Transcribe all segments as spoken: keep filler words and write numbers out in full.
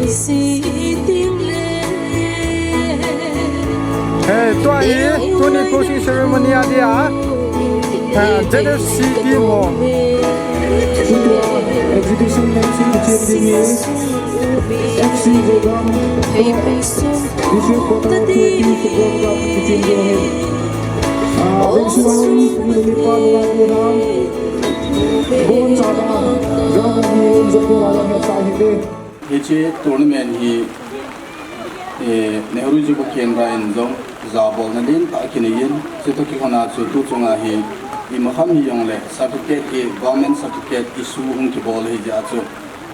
Hey, tua hi, tuni closing ceremony a dia, ah, Z F C team ho. Exhibition next week, F C Zogam, Visual Quarter of Twenty Football Club, Kichim Johi. Ah, Visual Quarter of Twenty Football Club, Bon Chaba, Zogam, Zogam, Zogam, Zogam, Hiche tournament hi, eh, Nehru Yuva Kendra in jong jabolna lentah akinei in, chutoh kilhon a chu tu chunga hi imakham hijongle certificate hi, government certificate issue hung kibol ahi jeh a chu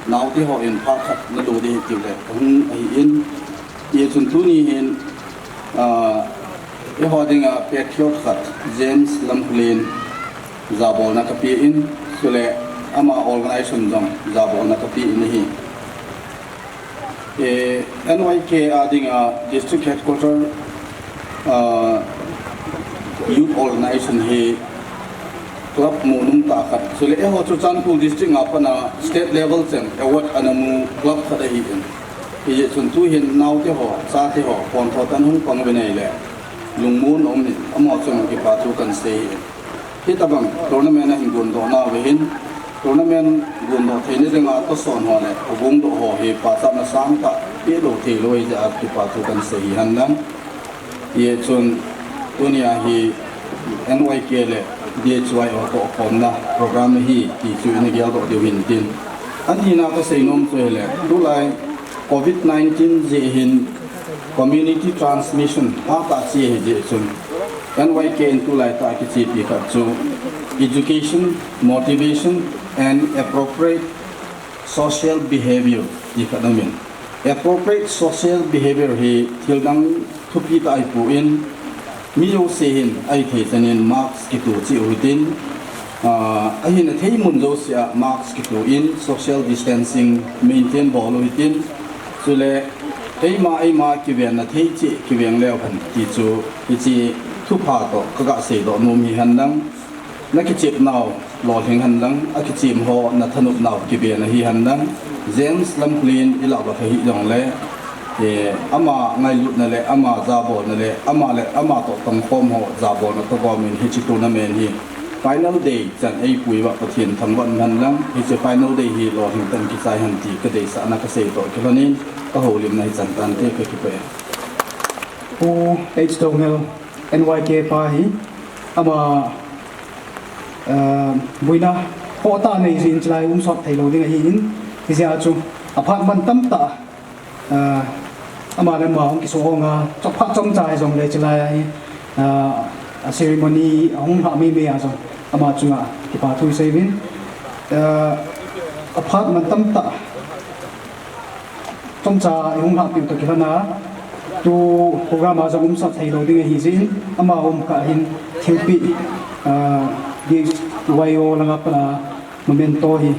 naote hon phat khat nalo ding ahi tiu le hung ahi in, hichun tuni hin, ah, eiho dinga patriot khat, James Lamkhulen, jabolna kapeh in, chule ama organization jong jabolna kapeh in ahi. Eh, N Y K a dinga district headquarter, ah, youth organization hi club mu nom tah khat. Chule eiho Churachandpur district a pat a state level chan award ana mu club khat ahi in. Hichun tu hin naote ho, chate ho, pon tho tan hung pang uvin ahile lungmon um in, amaho chunga kipa thu kan sei ahi. Hitabang tournament ahin gondoh nauva hin, tournament gondoh theina dinga toson ho le, agongdoh ho hi pachatna sangtah pelou theilou ahi jeh a kipa thu kan sei ahi henlang. Hichun tunia hi N Y K le D H Y O tohkhomna program ahi ti chu ina geldoh diu hin tin. Anina kasei nom chu ahile, tulai covid nineteen jeh hin community transmission hatah che ahi jeh chun N Y K in tulai tah a kichepi khat chu education, motivation and appropriate social behavior ti khat aumin. Appropriate social behavior hi thildang thupi tah ahipon, mi jouse hin ahithei chan in mask kito cheh u hitin, ah, ahin athei mun jouse a mask kito in social distancing maintain bol u hitin, chule eima eima kivenna thei cheh kiveng leu hen ti chu hiche thupha toh kaga seidoh nom ahi henlang. Nakichep nau lolhing henlang, akichem ho nathanop nau kiven ahi henlang, James Lamkhulen ilah uva ahi jongle, eh, ama ngailutna le, ama jabolna le, ama le, ama toh tongkhom ho jabolna toh gom in hiche tournament hi final day chan eipui uva Pathen thangvah in umhen lang, hiche final day hi lolhing tah in kichai hen ti kadeisahna kasei toh kilhon in, kahoulimna hichan tante, kakipah e. Pu H Doungel, N Y K pa hi, ama, eh, boina hoitah nei jin chulai umsot theilou ding ahin, hijeh a chu aphat man tamtah, eh, ama le ama hung kiso hong a, chomcha hijongle chulai a hi, eh, a ceremony ahung lhah meimei a jong ama chunga kipa thu isei uvin, eh, aphat man tamtah chomcha ihung lhahpeh u toh kilhon a, tu program a jong umsot theilou ding ahi jeh in, ama umkah hin thilpeh, ah, D H Y O langa pat a memento hi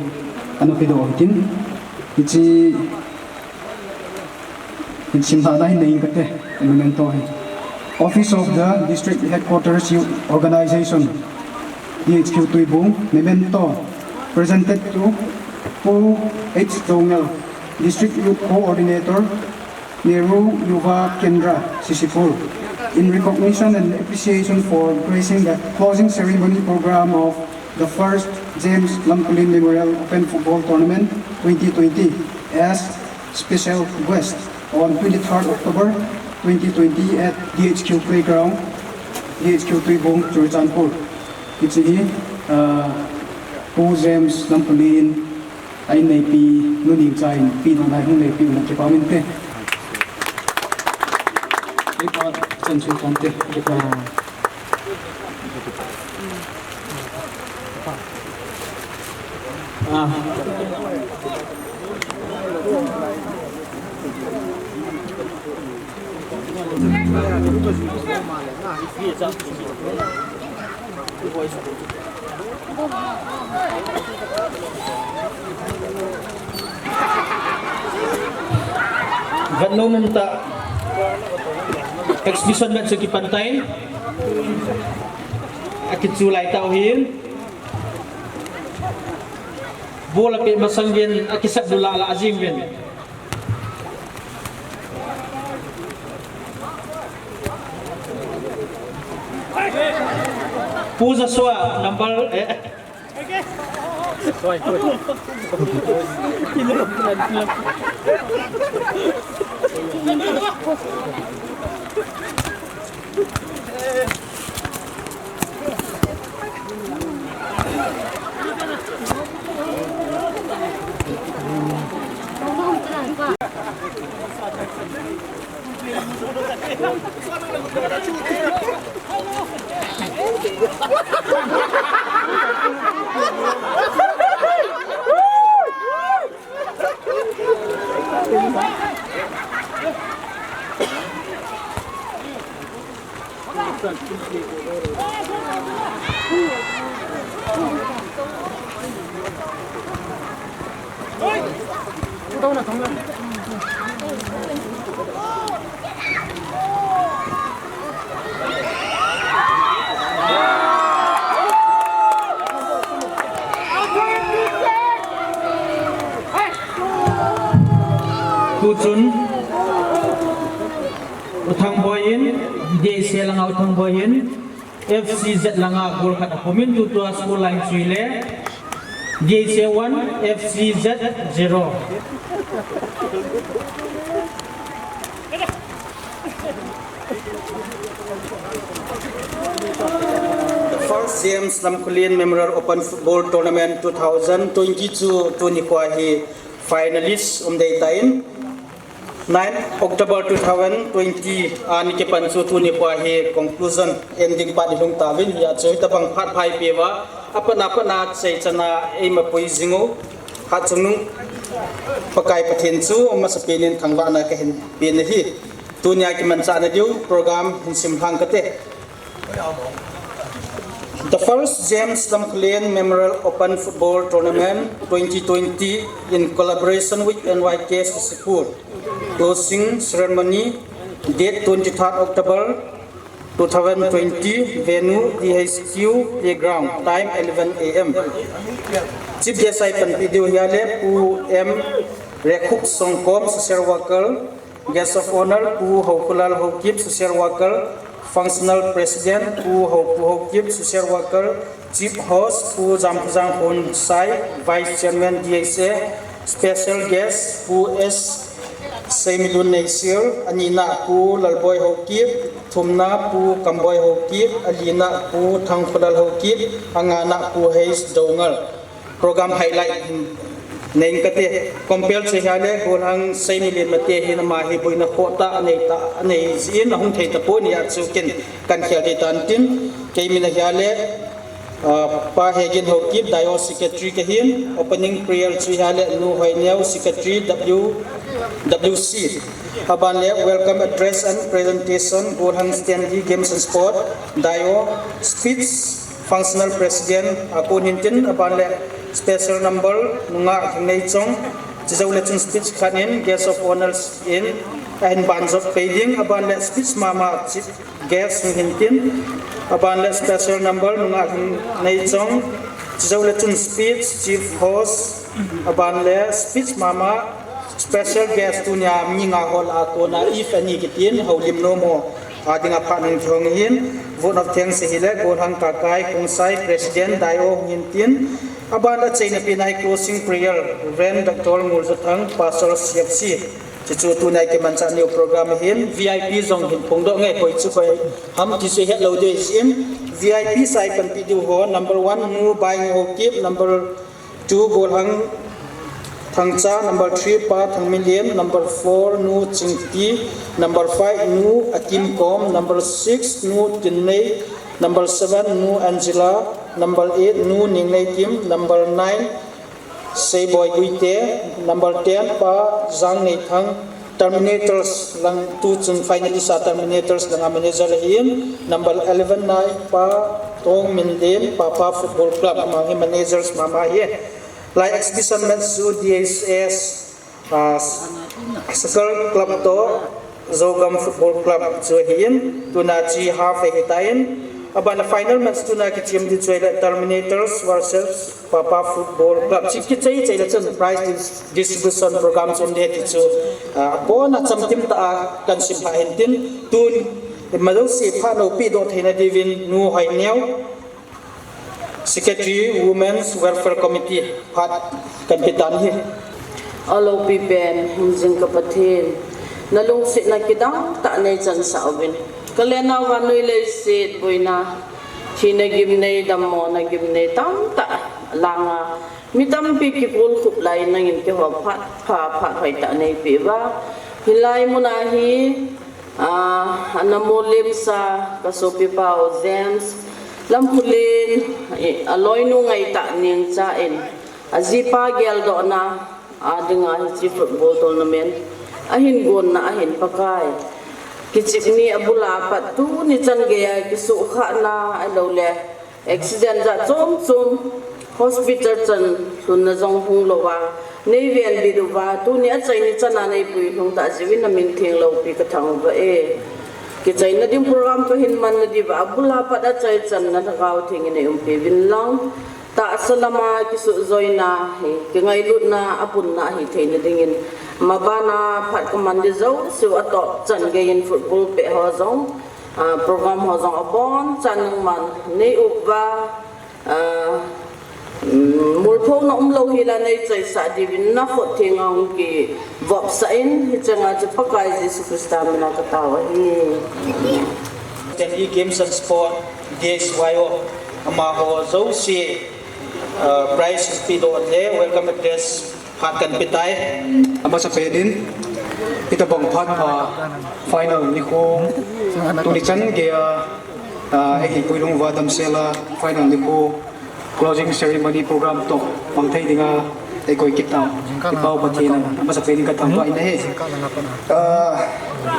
ana pedoh u hitin, hiche hin simlhahna hin nei inge kati, memento hi. Office of the District Headquarters Youth Organization, D H Q Tuibong, memento presented to Pu H Doungel, District Youth Coordinator, Nehru Yuva Kendra, Sisipur, in recognition and appreciation for gracing the closing ceremony program of the first James Lamkhulen Memorial Open Football Tournament twenty twenty as special guest on twenty-third October twenty twenty at D H Q Playground, D H Q Tuibong, Churachandpur. Hiche hi, ah, Pu James Lamkhulen a inneipi, nu Nengcha in pehdohna hung neipeh u le kipa um inte. Kipa, chan chu tante, kipa. Ah. Vet nom um tah, exhibition vet chu kipan tan, akichu lai tau hin, ball apeh masang uvin, akisep du lah lah jing uvin. Pu Joshua number, eh. Tuchun U Thangboi in, D S A langa U Thangboi in, F C Z langa goal khat akhum in, tutua score line chu ahile D S A one, F C Z zero. The first James Lamkhulen Memorial Open Football Tournament two thousand twenty-two tuni kho hi finalist um dei tan, nine October two thousand twenty a ni kipan chu tuni kho hi conclusion, ending part i lhung tauvin, hia chu hitabang phat pha i peuva, apat apat a chei chana eima pui jing u, Hatchungnung Pakai Pathen chu masapen in thangvahna kahin pen ahi. Tunia kimanchahna diu program hin simlhang kate. The first James Lamkhulen Memorial Open Football Tournament twenty twenty in collaboration with N Y K School. Closing ceremony date twenty-third October two thousand twenty, venue D H Q playground, time eleven A M. Chief guest a ipanpi diu ahile Pu M Rekhup Songkom, social worker, Guest of Honour, Pu Hokholal Haokip, Social Worker, Functional President, Pu Hopu Haokip, Social Worker, Chief Host, Pu Jamkhojang Khonsai, Vice Chairman, D S A, Special Guest, Pu S Seimilun Neisir, anina Pu Lalboi Haokip, thumna Pu Kamboi Haokip, alina Pu Thangkholal Haokip, angana Pu H Doungel. Program highlight hin nei ing kate, compel chu ahile, golhang Seimilen Mate hin ama hi boina khoh tah anei tah, anei jin ahung thei tapon, hia chu ken kahin khel thei tan tin, kei min ahile, ah, Pa Hegin Haokip, Dai-o Secretary kahin, opening prayer chu ahile, Nu Hoineo, Secretary W W C. Aban le welcome address and presentation, golhang Stanley Games and Sport, Dai-o, speech, Functional President a kon hin tin, aban le special number Nungah Lhingneijong, chujou le chun speech khat in guest of honours in ahin banjop pei ding, aban le speech mama chief guest hung hin tin, aban le special number Nungah Lhingneijong, chujou le chun speech chief host, aban le speech mama special guest tunia mi nga ho lah a kona if any kitin houlim nom ho a dinga phat hung kihong ahin, vote of thanks ahile, golhang Kakai Khongsai, President, Dai-o hung hin tin, aban le achaina pen a hi closing prayer, Reverend Doctor Nguljathang, Pastor C F C. Chuchu tunia kimanchah nau program ahin, V I P jong hin phongdoh nge, koi chu koi ham ti chu ihet lou diu ahi jin, V I P sa ipanpi diu ho, number one, Nu Baingo Haokip, number two, golhang Thangcha, number three, Pa Thangminlen, number four, Nu Chingpi, number five, Nu Akimkom, number six, Nu Tinnei, number seven, Nu Angela, number eight, Nu Ningneikim, number nine, Seiboi Guite, number ten, Pa Jangneithang, Terminators lang tuchun finalist a Terminators langa manager ahin, number eleven na Pa Tongminlen, Papa Football Club, ama hi managers mama ahi. Lai exhibition match chu D S S, ah, Circle Club toh Zogam Football Club chu ahin, tuna chu half ahitan, aban final match tuna kichem ding chu ahile Terminators versus Papa Football Club. Chu kichai chai le chun prize dis-, distribution program chu um ding ahi ti chu, ah, abona chamkim tah a kahin simphah ahin tin, tun ima jouse phat loupi doh theina diuvin Nu Hoineo, Secretary, Women's Welfare Committee, phat kan pe tan ahi. Alopi pen, hingjing ka Pathen, na lungsetna kidang tah nei chansah uvin. Ka lenna vannoi leiset boina, thina gimnei, dammona gimnei tamtah langa, mi tampi kikul khup lai nangin keiho phat pha, phat hoitah nei peh uva. Hilai muna hi, ah, ana molem sa ka sopipa u James Lamkhulen, eh, aloinu ngaitah Nengcha in, ajipa geldohna a dinga hiche football tournament ahin gonna ahin Pakai kichep ni abula pat tuni chan geiya kisuhkhahna ahilouleh accident jat chom chom, hospital chan lhunna jong hung louva, nei venbit uva, tuni achaini chana nei puilhung tah jeh uvin na min theng loupi ka thangvah e. Kichaina ding program kahin manna diuva, abula pat achaichanna Lhagao Theng in nei umpi uvin lang. Tahsa lama kisuhjoina hi, kingailutna apunna ahi theina dingin, mabana phat ka man ding jouse u atoh chan geiyin football pet ho jong, ah, program ho jong abonchan nangman nei up uva, ah, mm, molphona umlou hila nei chaisah diuvin na khut thenga hung kivopsah in, hicheng a chu Pakai Jesu Christa mina ka tao ahi. Stanley Games and Sport, D X Y O, amaho jouse, ah, prize pedoh le welcome address phat kan pe tai. Amasapen in, hitabang phat pha final nikho, tuni chan geiya, ah, eihin puilhung uva damsel a final nikho closing ceremony program toh pang thei dinga eikoi kit tau. Kipao Pathen a, amasapen in ka thangvah in ahi. Ah,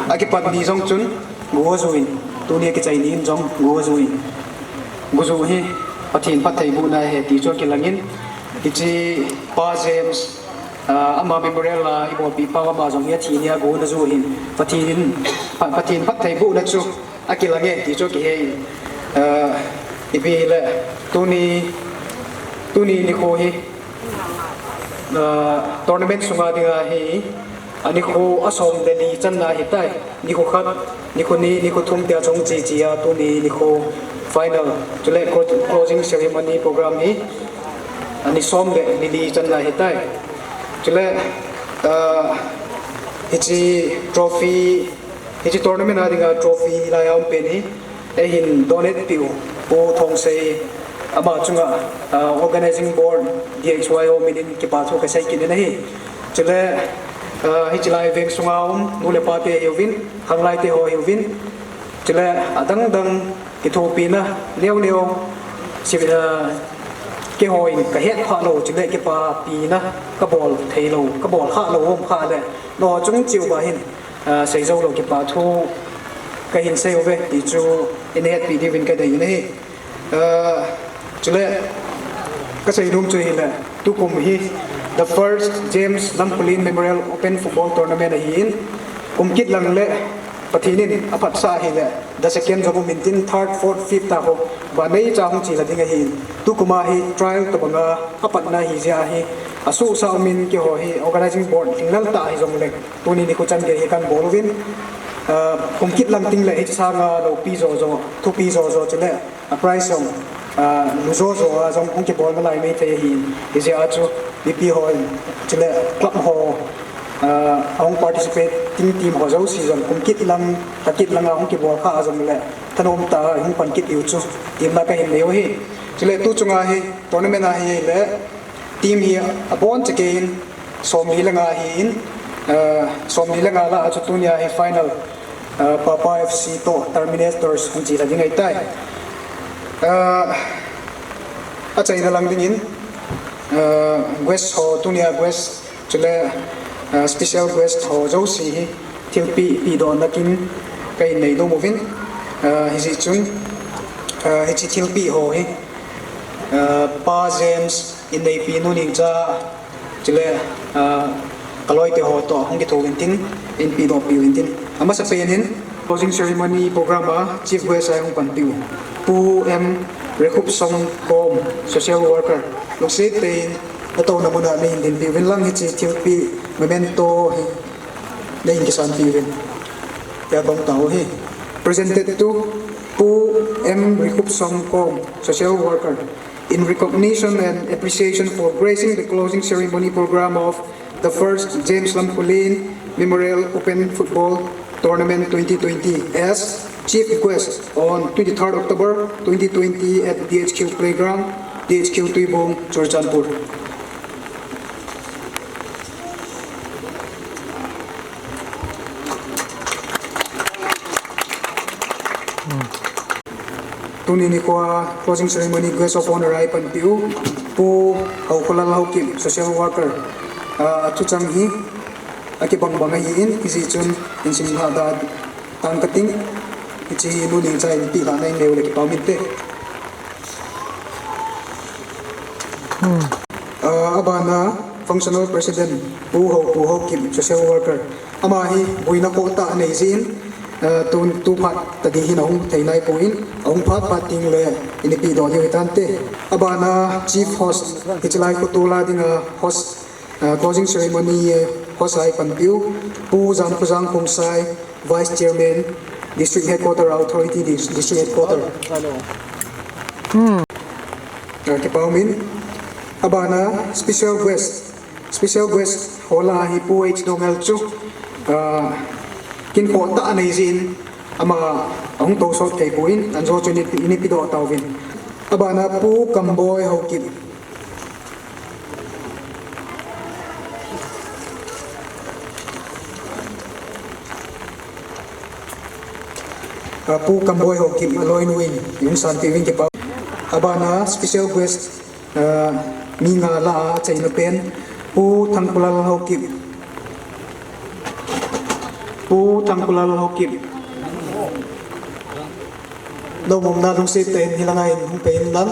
akipat ni jong chun go ajuin, tuni akichai ni in jong go ajuin, goju hi Pathen phattheibohna ahi ti chu akilangin, hiche Pa James, ah, ama memorial a ibolpi pau ama jong hi athi nia go ana ju hin Pathen in, Pa-, Pathen phattheibohna chu akilang e ti chu kihe in, ah, ipi le tuni, tuni nikho hi, ah, tournament sunga dinga hi, anikho asom le li channa ahitai. Nikho khat, nikho ni, nikho thum tia chung chi chia tuni nikho final, chule clo-, closing ceremony program hi ani som le ni li channa ahitai. Chule, ah, hiche trophy, hiche tournament a dinga trophy hilai a um pen hi eihin donate peh u Pu Thongsei, ama chunga, ah, organizing board D X Y O min in kipa thu kasei kit in ahi. Chule, ah, hiche lai veng sunga um nu le pa te hiuvin, khanglai te ho hiuvin, chule adang dang kithopina neo neo, si-, ah, keiho in kahet phah lou, chule kipapina kabol thei lou, kabol khah lou um khah le, nangho chung cheh uva hin, ah, seijou lou kipa thu kahin sei uve ti chu nei hetpi diuvin kadei in ahi. Ah, chule kasei nom chu hile, tukum hi the first James Lamkhulen Memorial Open Football Tournament ahin, kum kit lang le Pathen in aphatsah ahile, the second jong um intin, third, fourth, fifth ta ho vannoi cha hung chilha ding ahin. Tukum a hi trial tobanga apatna ahi jeh a hi, asuhsa umin keiho hi organizing board lhinglel tah hijongleng, tuni nikho chan gei hi kan bol uvin, ah, kum kit lang tengle hiche sanga loupi jo jo, thupi jo jo chule a prize jong, ah, lu jo jo a jong hung kibol nalai mai thei ahin, hijeh a chu mipi hon, chule club ho, ah, ahung participating team ho jouse jong kum kit lang, lha kit langa hung kibol khah a jongle thanom tah a hung pan kit diu chu temna kahin nei u ahi. Chule tu chunga hi tournament a hile team hi aboncha keiyin somli le nga ahin, ah, somli le nga lah a chu tunia hi final, ah, Papa F C toh Terminators hung chilha ding ahitai. Ah, achaina lang dingin, ah, guest ho, tunia guest chule, ah, special guest ho jouse hi thilpeh pehdohna kin kahin nei nom uvin, ah, hijeh chun, ah, hiche thilpeh ho hi, ah, Pa James inneipi nu Nengcha, chule, ah, kaloite ho toh hung kithouvin tin, hin pehdohpi uvin tin. Amasapen in closing ceremony program a chief guest a hung panpiu Pu M Rekhupsongkom, social worker, lungset tah in natouna muna neihin dinpi uvin lang hiche thilpeh memento hi neihin kisanpi uvin tia kong tao hi. Presented to Pu M Rekhupsongkom, social worker. In recognition and appreciation for gracing the closing ceremony program of the first James Lamkhulin Memorial Open Football Tournament twenty twenty as chief guest on twenty-third October twenty twenty at D H Q Playground, D H Q Tuibong, Churachandpur. Tuni nikho a closing ceremony guest of honor a eipanpiu Pu Haokholal Haokip, social worker, ah, thuchang hi akibang bang ahin, hijeh chun insim lhah da tang kating, hiche hi tuni cha in pilhah na in leu le kipa um inte. Ah, abana functional president Pu Hao, Pu Haokip, social worker. Ama hi boina khoh tah anei jin, ah, tu, tu phat tadi hin ahung thei nai pon, ahung phat phat teng le in ipi doh diu hitante. Abana chief host, hiche lai khu tula dinga host, ah, closing ceremony, eh, host a eipanpiu Pu Jamkhojang Khongsai, Vice Chairman, District Headquarter, Authority Dis-, District Headquarter. Ah, kipa um in. Abana special guest, special guest hola hi Pu H Dongel chu, ah, kin khoh tah anei jin, ama ahung tou sot thei pon, anjo chu in ipi, in ipi doh tauvin. Abana Pu Kamboi Haokip. Ah, Pu Kamboi Haokip, aloinu in, in sanpeh uvin kipa. Abana special guest, ah, mi nga lah a achaina pen, Pu Thangkholal Haokip. Pu Thangkholal Haokip. Naumna lungset tah in hilanga in hung pei in lang,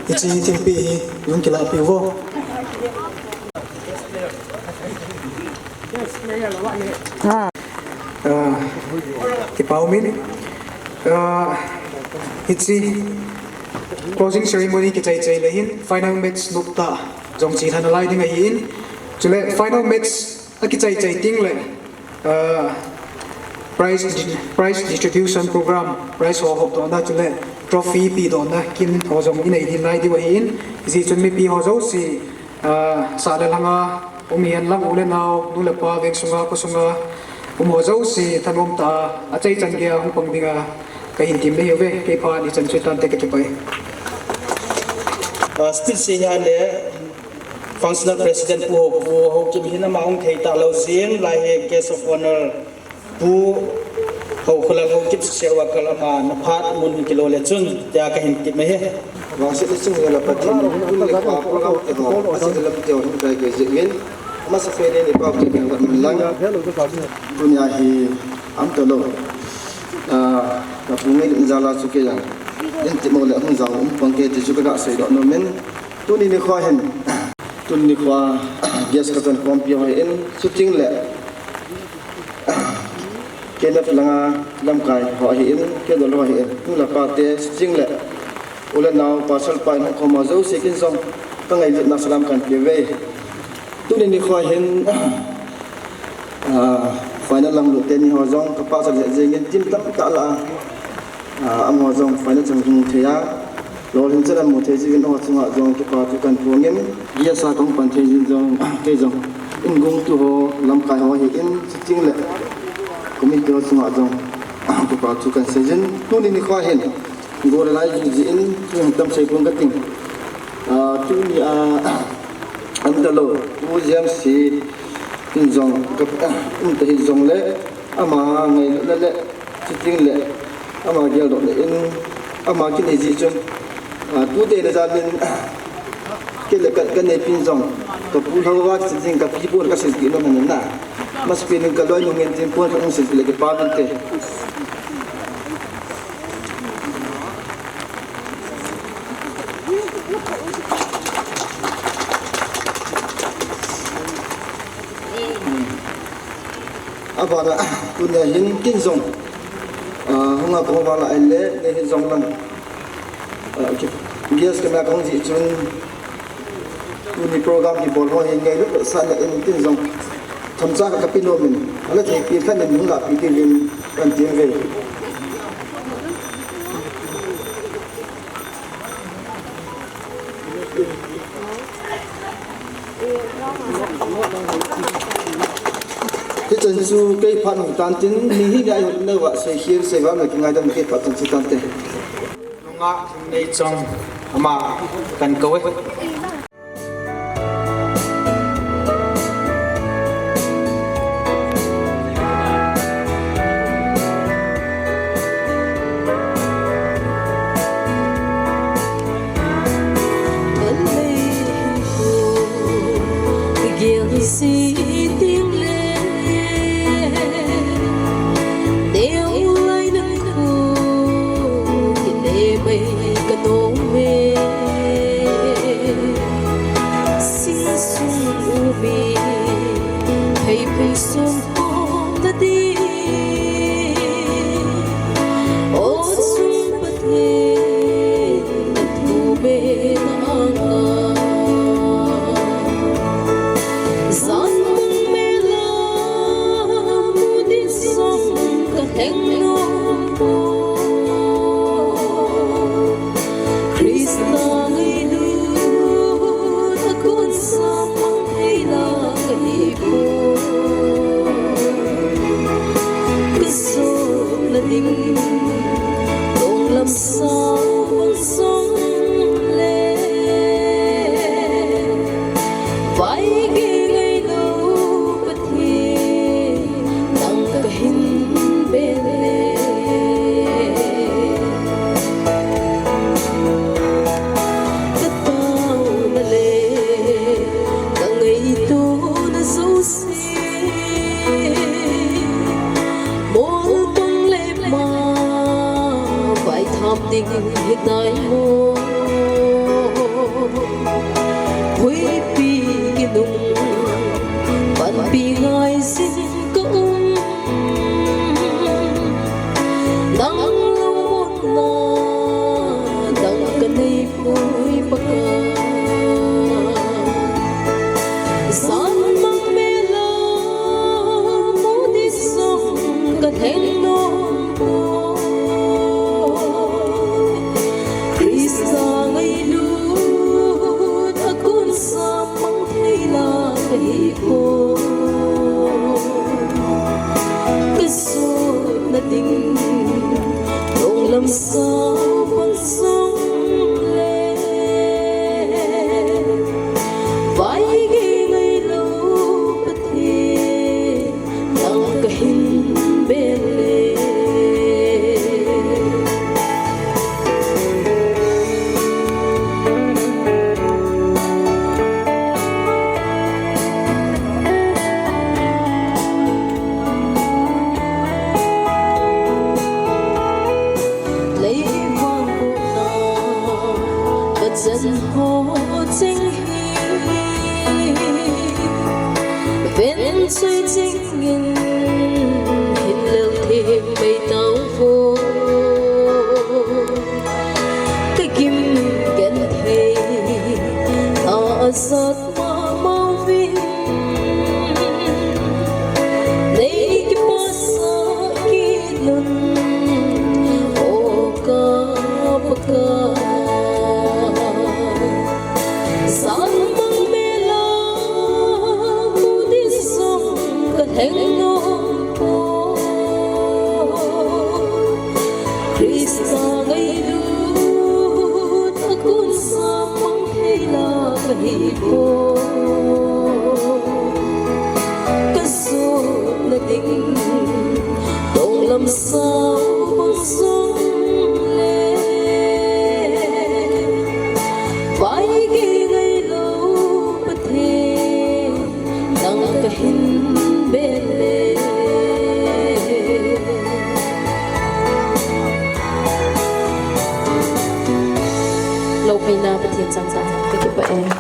hiche thilpeh hi hung kilah peh uvo. Ah, kipa um in. Ah, hiche closing ceremony kichai chai le hin final match nop tah jong chelha nalai ding ahin. Chule final match akichai chai teng le, ah, prize di-, prize distribution program, prize ho hop dohna chule trophy pe dohna kin ho jong inei ding lai diu ahin. Hijeh chun mipi ho jouse, ah, sah le lhanga um hihen lang, u le nao, nu le pa, veng sunga, kho sunga um ho jouse thanom tah a, achai chan gei a hung pang dinga kahin temna ahiuve. Kei phat ichan chu hitante, kakipah e. Ah, speech seina le Functional President Pu Ho, Pu Haokip hin ama hung thei talou jin, lai hi guest of honor Pu Haokholal Haokip, social worker, ama na phat mun hung kilo le chun, tia kahin tep ahi. Vangsetna chunga la Pathen, tuni nikho program te ho, asit lam te ho hin kai kai jeh in, amasapen in ipa Pathen min lang. Tunia hi aum talou. Ah, kapu Ngailutna jal a chu kei jong in timo le hung jao um pang kei ti chu kaga seidoh nom in. Tuni nikho hin, tuni nikho a guest kachan khompi ho hin, shooting le K N F langa lamkai ho ahin, K W ho ahin, nu le pa te, shooting le u le nao, pasal pa in khom ho jouse kin jong kangailutna salam kahin pe uve. Tuni nikho hin, ah, final lamlut teni ho jong kapachat lheh jengin, team tamtah lah a, ah, amaho jong final chan hung thei a, lolhing chan amu thei jiuvin amaho chunga jong kipa thu kahin phong in, guest a kahung pan thei jin jong, kei jong in gongtu ho, lamkai ho ahin, shooting le committee ho chunga jong kipa thu kahin sei jin. Tuni nikho hin, go le lai jui jin, thu tam sei pon kating. Ah, tuni a, aum talou, Pu James hi in jong, ka, um ta hih jongle, ama ngailutna le, shooting le, ama geldohna in, ama kinei jeh chun, ah, tute na jal in, kei le ka, kanei pin jong, kapu lhou va kichai jing, kapi pon kaseipi nom ahi na. Amasapen in kaloinu Ngentinpon kahung seipi le kipa um inte. Abana, tunia hin kin jong, ah, hunga kahung vala ahile, nei hin jong lang, ah, ki, guest kana kahung jeh chun, tuni program kibol ho hi ngailut sahna in kin jong themcha kape nom in, ala theipi khat in hung lahpi diuvin kahin tem uve. Hichan chu kei phat hung tan tin, mi hi ngai hung nau va, sei hin sei va, ngai kingai dam kei phat chan chu tan te. Nungah Lhungneichong ama kan kou e.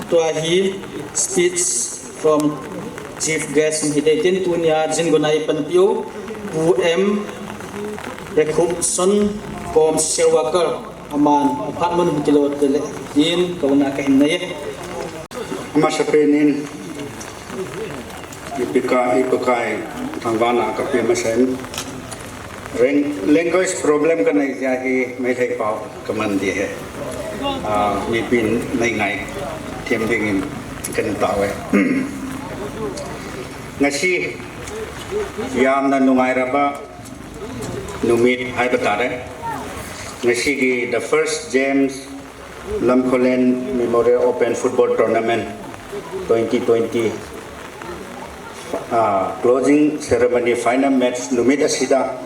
Tua hi speech from chief guest hung hi dei tin, tunia jingkah a i panpiu Pu M Rekhup Son, kom social worker, aman aphat mun hung kilo te le tin kouna kahin nei e. Amasapen in ipi ka, ipi ka i thangvahna kape masa in, language problem kanei jeh a hi Meitei pao kaman ding ahi. Mipin nei ngai them dingin kana tao e. Ngasi ꯌꯥꯝꯅ ꯅꯨꯡꯉꯥꯏꯔꯕ ꯅꯨꯃꯤꯠ ꯍꯥꯏꯕ ꯇꯥꯔꯦ꯫ ꯉꯁꯤꯒꯤ the first James Lamkholen Memorial Open Football Tournament twenty twenty, ah, closing ceremony final match ꯅꯨꯃꯤꯠ ꯑꯁꯤꯗ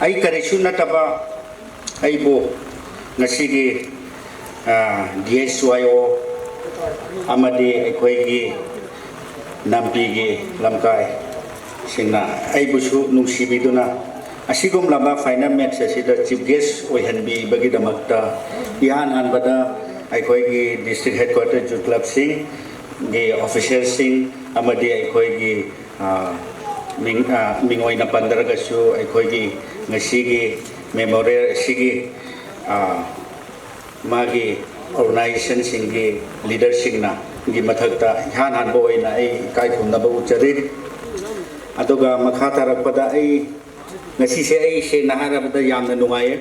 ꯑꯩ ꯀꯔꯤꯁꯨ ꯅꯠꯇꯕ ꯑꯩꯕꯨ ꯉꯁꯤꯒꯤ, ꯑꯥ, D S Y O ꯑꯃꯗꯤ ꯑꯩꯈꯣꯏꯒꯤ ꯅꯥꯝꯄꯤꯒꯤ ꯂꯝꯀꯥꯏꯁꯤꯡꯅ ꯑꯩꯕꯨꯁꯨ ꯅꯨꯡꯁꯤꯕꯤꯗꯨꯅ ꯑꯁꯤꯒꯨꯝꯂꯕ final match ꯑꯁꯤꯗ chief guest ꯑꯣꯏꯍꯟꯕꯤꯕꯒꯤꯗꯃꯛꯇ ꯏꯍꯥꯟ ꯍꯥꯟꯕꯗ ꯑꯩꯈꯣꯏꯒꯤ district headquarter youth clubꯁꯤꯡꯒꯤ officialꯁꯤꯡ ꯑꯃꯗꯤ ꯑꯩꯈꯣꯏꯒꯤ, ꯑꯥ, ꯃꯤꯡ, ꯑꯥ, ꯃꯤꯡ ꯑꯣꯏꯅ ꯄꯟꯗ꯭ꯔꯒꯁꯨ ꯑꯩꯈꯣꯏꯒꯤ ꯉꯁꯤꯒꯤ memorial ꯑꯁꯤꯒꯤ, ꯑꯥ, ꯃꯥꯒꯤ organizationꯁꯤꯡꯒꯤ leaderꯁꯤꯡꯅ ꯒꯤ ꯃꯊꯛꯇ ꯏꯍꯥꯟ ꯍꯥꯟꯕ ꯑꯣꯏꯅ ꯑꯩ ꯏꯀꯥꯏ ꯈꯨꯝꯅꯕ ꯎꯠꯆꯔꯤ꯫ ꯑꯗꯨꯒ ꯃꯈꯥ ꯇꯥꯔꯛꯄꯗ ꯑꯩ ꯉꯁꯤꯁꯦ ꯑꯩ ꯁꯦꯡꯅ ꯍꯥꯏꯔꯕꯗ ꯌꯥꯝꯅ ꯅꯨꯡꯉꯥꯏꯌꯦ꯫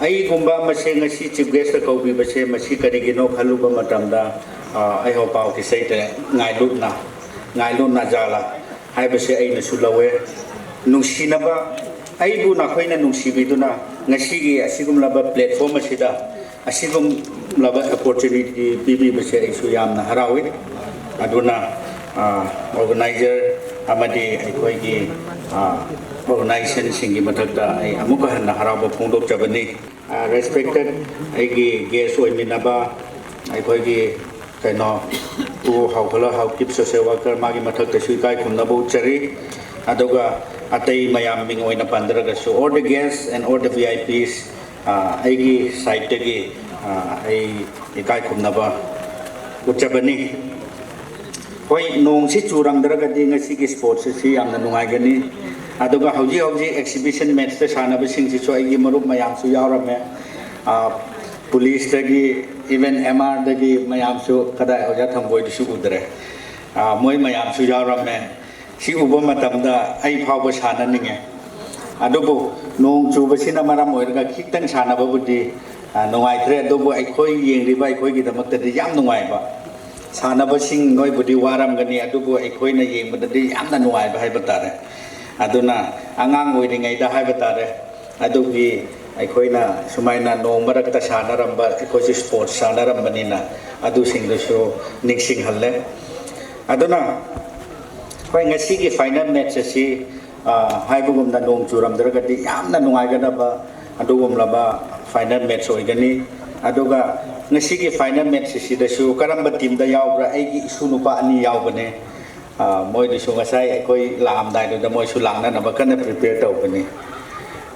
ꯑꯩꯒꯨꯝꯕ ꯑꯃꯁꯦ ꯉꯁꯤ chief guestꯇ ꯀꯧꯕꯤꯕꯁꯦ ꯃꯁꯤ ꯀꯔꯤꯒꯤꯅꯣ ꯈꯜꯂꯨꯕ ꯃꯇꯝꯗ, ꯑ, ꯑꯩꯍꯣ ꯄꯥꯎ ꯀꯤꯁꯩꯇ ꯉꯥꯏꯂꯨꯠꯅ, ꯉꯥꯏꯂꯨꯠꯅ ꯖꯥꯂꯥ ꯍꯥꯏꯕꯁꯦ ꯑꯩꯅꯁꯨ ꯂꯧꯋꯦ꯫ ꯅꯨꯡꯁꯤꯅꯕ, ꯑꯩꯕꯨ ꯅꯈꯣꯏꯅ ꯅꯨꯡꯁꯤꯕꯤꯗꯨꯅ ꯉꯁꯤꯒꯤ ꯑꯁꯤꯒꯨꯝꯂꯕ platform ꯑꯁꯤꯗ ꯑꯁꯤꯒꯨꯝꯂꯕ opportunity ꯄꯤꯕꯤꯕꯁꯦ ꯑꯩꯁꯨ ꯌꯥꯝꯅ ꯍꯔꯥꯎꯏ꯫ ꯑꯗꯨꯅ, ꯑ, organizer ꯑꯃꯗꯤ ꯑꯩꯈꯣꯏꯒꯤ, ꯑ, organizationꯁꯤꯡꯒꯤ ꯃꯊꯛꯇ ꯑꯩ ꯑꯃꯨꯛꯀ ꯍꯟꯅ ꯍꯔꯥꯎꯕ ꯐꯣꯡꯗꯣꯛꯆꯕꯅꯤ꯫ ꯑ, respected ꯑꯩꯒꯤ guest ꯑꯣꯏꯃꯤꯟꯅꯕ ꯑꯩꯈꯣꯏꯒꯤ ꯀꯩꯅꯣ, ꯄꯨ ꯍꯥꯎꯈꯣꯜ ꯍꯥꯎꯀꯤꯞ social worker ꯃꯥꯒꯤ ꯃꯊꯛꯇꯁꯨ ꯏꯀꯥꯏ ꯈꯨꯝꯅꯕ ꯎꯠꯆꯔꯤ꯫ ꯑꯗꯨꯒ ꯑꯇꯩ ꯃꯌꯥꯝ ꯃꯤꯡ ꯑꯣꯏꯅ ꯄꯟꯗ꯭ꯔꯒꯁꯨ, all the guests and all the V I Ps, ꯑ, ꯑꯩꯒꯤ sideꯇꯒꯤ, ꯑ, ꯑꯩ ꯏꯀꯥꯏ ꯈꯨꯝꯅꯕ ꯎꯠꯆꯕꯅꯤ꯫ ꯍꯣꯏ, ꯅꯣꯡꯁꯤ ꯆꯨꯔꯝꯗ꯭ꯔꯒꯗꯤ ꯉꯁꯤꯒꯤ sports ꯑꯁꯤ ꯌꯥꯝꯅ ꯅꯨꯡꯉꯥꯏꯒꯅꯤ꯫ ꯑꯗꯨꯒ ꯍꯧꯖꯤꯛ ꯍꯧꯖꯤꯛ exhibition matchꯇ ꯁꯥꯟꯅꯕꯁꯤꯡꯁꯤꯁꯨ ꯑꯩꯒꯤ ꯃꯔꯨꯞ ꯃꯌꯥꯝꯁꯨ ꯌꯥꯎꯔꯝꯃꯦ꯫ ꯑ, policeꯇꯒꯤ, even M Rꯗꯒꯤ ꯃꯌꯥꯝꯁꯨ, ꯀꯗꯥꯏ ꯑꯣꯖꯥ ꯊꯝꯕꯣꯏꯗꯨꯁꯨ ꯎꯗ꯭ꯔꯦ꯫ ꯑ, ꯃꯣꯏ ꯃꯌꯥꯝꯁꯨ ꯌꯥꯎꯔꯝꯃꯦ꯫ ꯁꯤ ꯎꯕ ꯃꯇꯝꯗ ꯑꯩ ꯐꯥꯎꯕ ꯁꯥꯟꯅꯅꯤꯡꯉꯦ꯫ ꯑꯗꯨꯕꯨ ꯅꯣꯡ ꯆꯨꯕꯁꯤꯅ ꯃꯔꯝ ꯑꯣꯏꯔꯒ ꯈꯤꯇꯪ ꯁꯥꯟꯅꯕꯕꯨꯗꯤ, ꯑ, ꯅꯨꯡꯉꯥꯏꯇ꯭ꯔꯦ꯫ ꯑꯗꯨꯕꯨ ꯑꯩꯈꯣꯏ ꯌꯦꯡꯂꯤꯕ ꯑꯩꯈꯣꯏꯒꯤꯗꯃꯛꯇꯗꯤ ꯌꯥꯝ ꯅꯨꯡꯉꯥꯏꯕ꯫ ꯁꯥꯟꯅꯕꯁꯤꯡ ꯅꯣꯏꯕꯨꯗꯤ ꯋꯥꯔꯝꯒꯅꯤ, ꯑꯗꯨꯕꯨ ꯑꯩꯈꯣꯏꯅ ꯌꯦꯡꯕꯗꯗꯤ ꯌꯥꯝꯅ ꯅꯨꯡꯉꯥꯏꯕ ꯍꯥꯏꯕ ꯇꯥꯔꯦ꯫ ꯑꯗꯨꯅ ꯑꯉꯥꯡ ꯑꯣꯏꯔꯤꯉꯩꯗ ꯍꯥꯏꯕ ꯇꯥꯔꯦ, ꯑꯗꯨꯒꯤ ꯑꯩꯈꯣꯏꯅ ꯁꯨꯃꯥꯏꯅ ꯅꯣꯡ ꯃꯔꯛꯇ ꯁꯥꯟꯅꯔꯝꯕ, ꯑꯩꯈꯣꯏꯁꯨ sports ꯁꯥꯟꯅꯔꯝꯕꯅꯤꯅ ꯑꯗꯨꯁꯤꯡꯗꯨꯁꯨ ꯅꯤꯡꯁꯤꯡꯍꯜꯂꯦ꯫ ꯑꯗꯨꯅ ꯍꯣꯏ, ꯉꯁꯤꯒꯤ final match ꯑꯁꯤ, ꯑ, ꯍꯥꯏꯕꯒꯨꯝꯅ ꯅꯣꯡ ꯆꯨꯔꯝꯗ꯭ꯔꯒꯗꯤ ꯌꯥꯝꯅ ꯅꯨꯡꯉꯥꯏꯒꯗꯕ ꯑꯗꯨꯒꯨꯝꯂꯕ final match ꯑꯣꯏꯒꯅꯤ꯫ ꯑꯗꯨꯒ ꯉꯁꯤꯒꯤ final match ꯑꯁꯤꯗꯁꯨ ꯀꯔꯝꯕ teamꯗ ꯌꯥꯎꯕ꯭ꯔꯥ? ꯑꯩꯒꯤ ꯏꯁꯨ ꯅꯨꯄꯥ ꯑꯅꯤ ꯌꯥꯎꯕꯅꯦ꯫ ꯑ, ꯃꯣꯏꯗꯨꯁꯨ ꯉꯁꯥꯏ ꯑꯩꯈꯣꯏ ꯂꯥꯛꯑꯝꯗꯥꯏꯗꯨꯗ ꯃꯣꯏꯁꯨ ꯂꯥꯛꯅꯅꯕ ꯀꯟꯅ prepare ꯇꯧꯕꯅꯤ꯫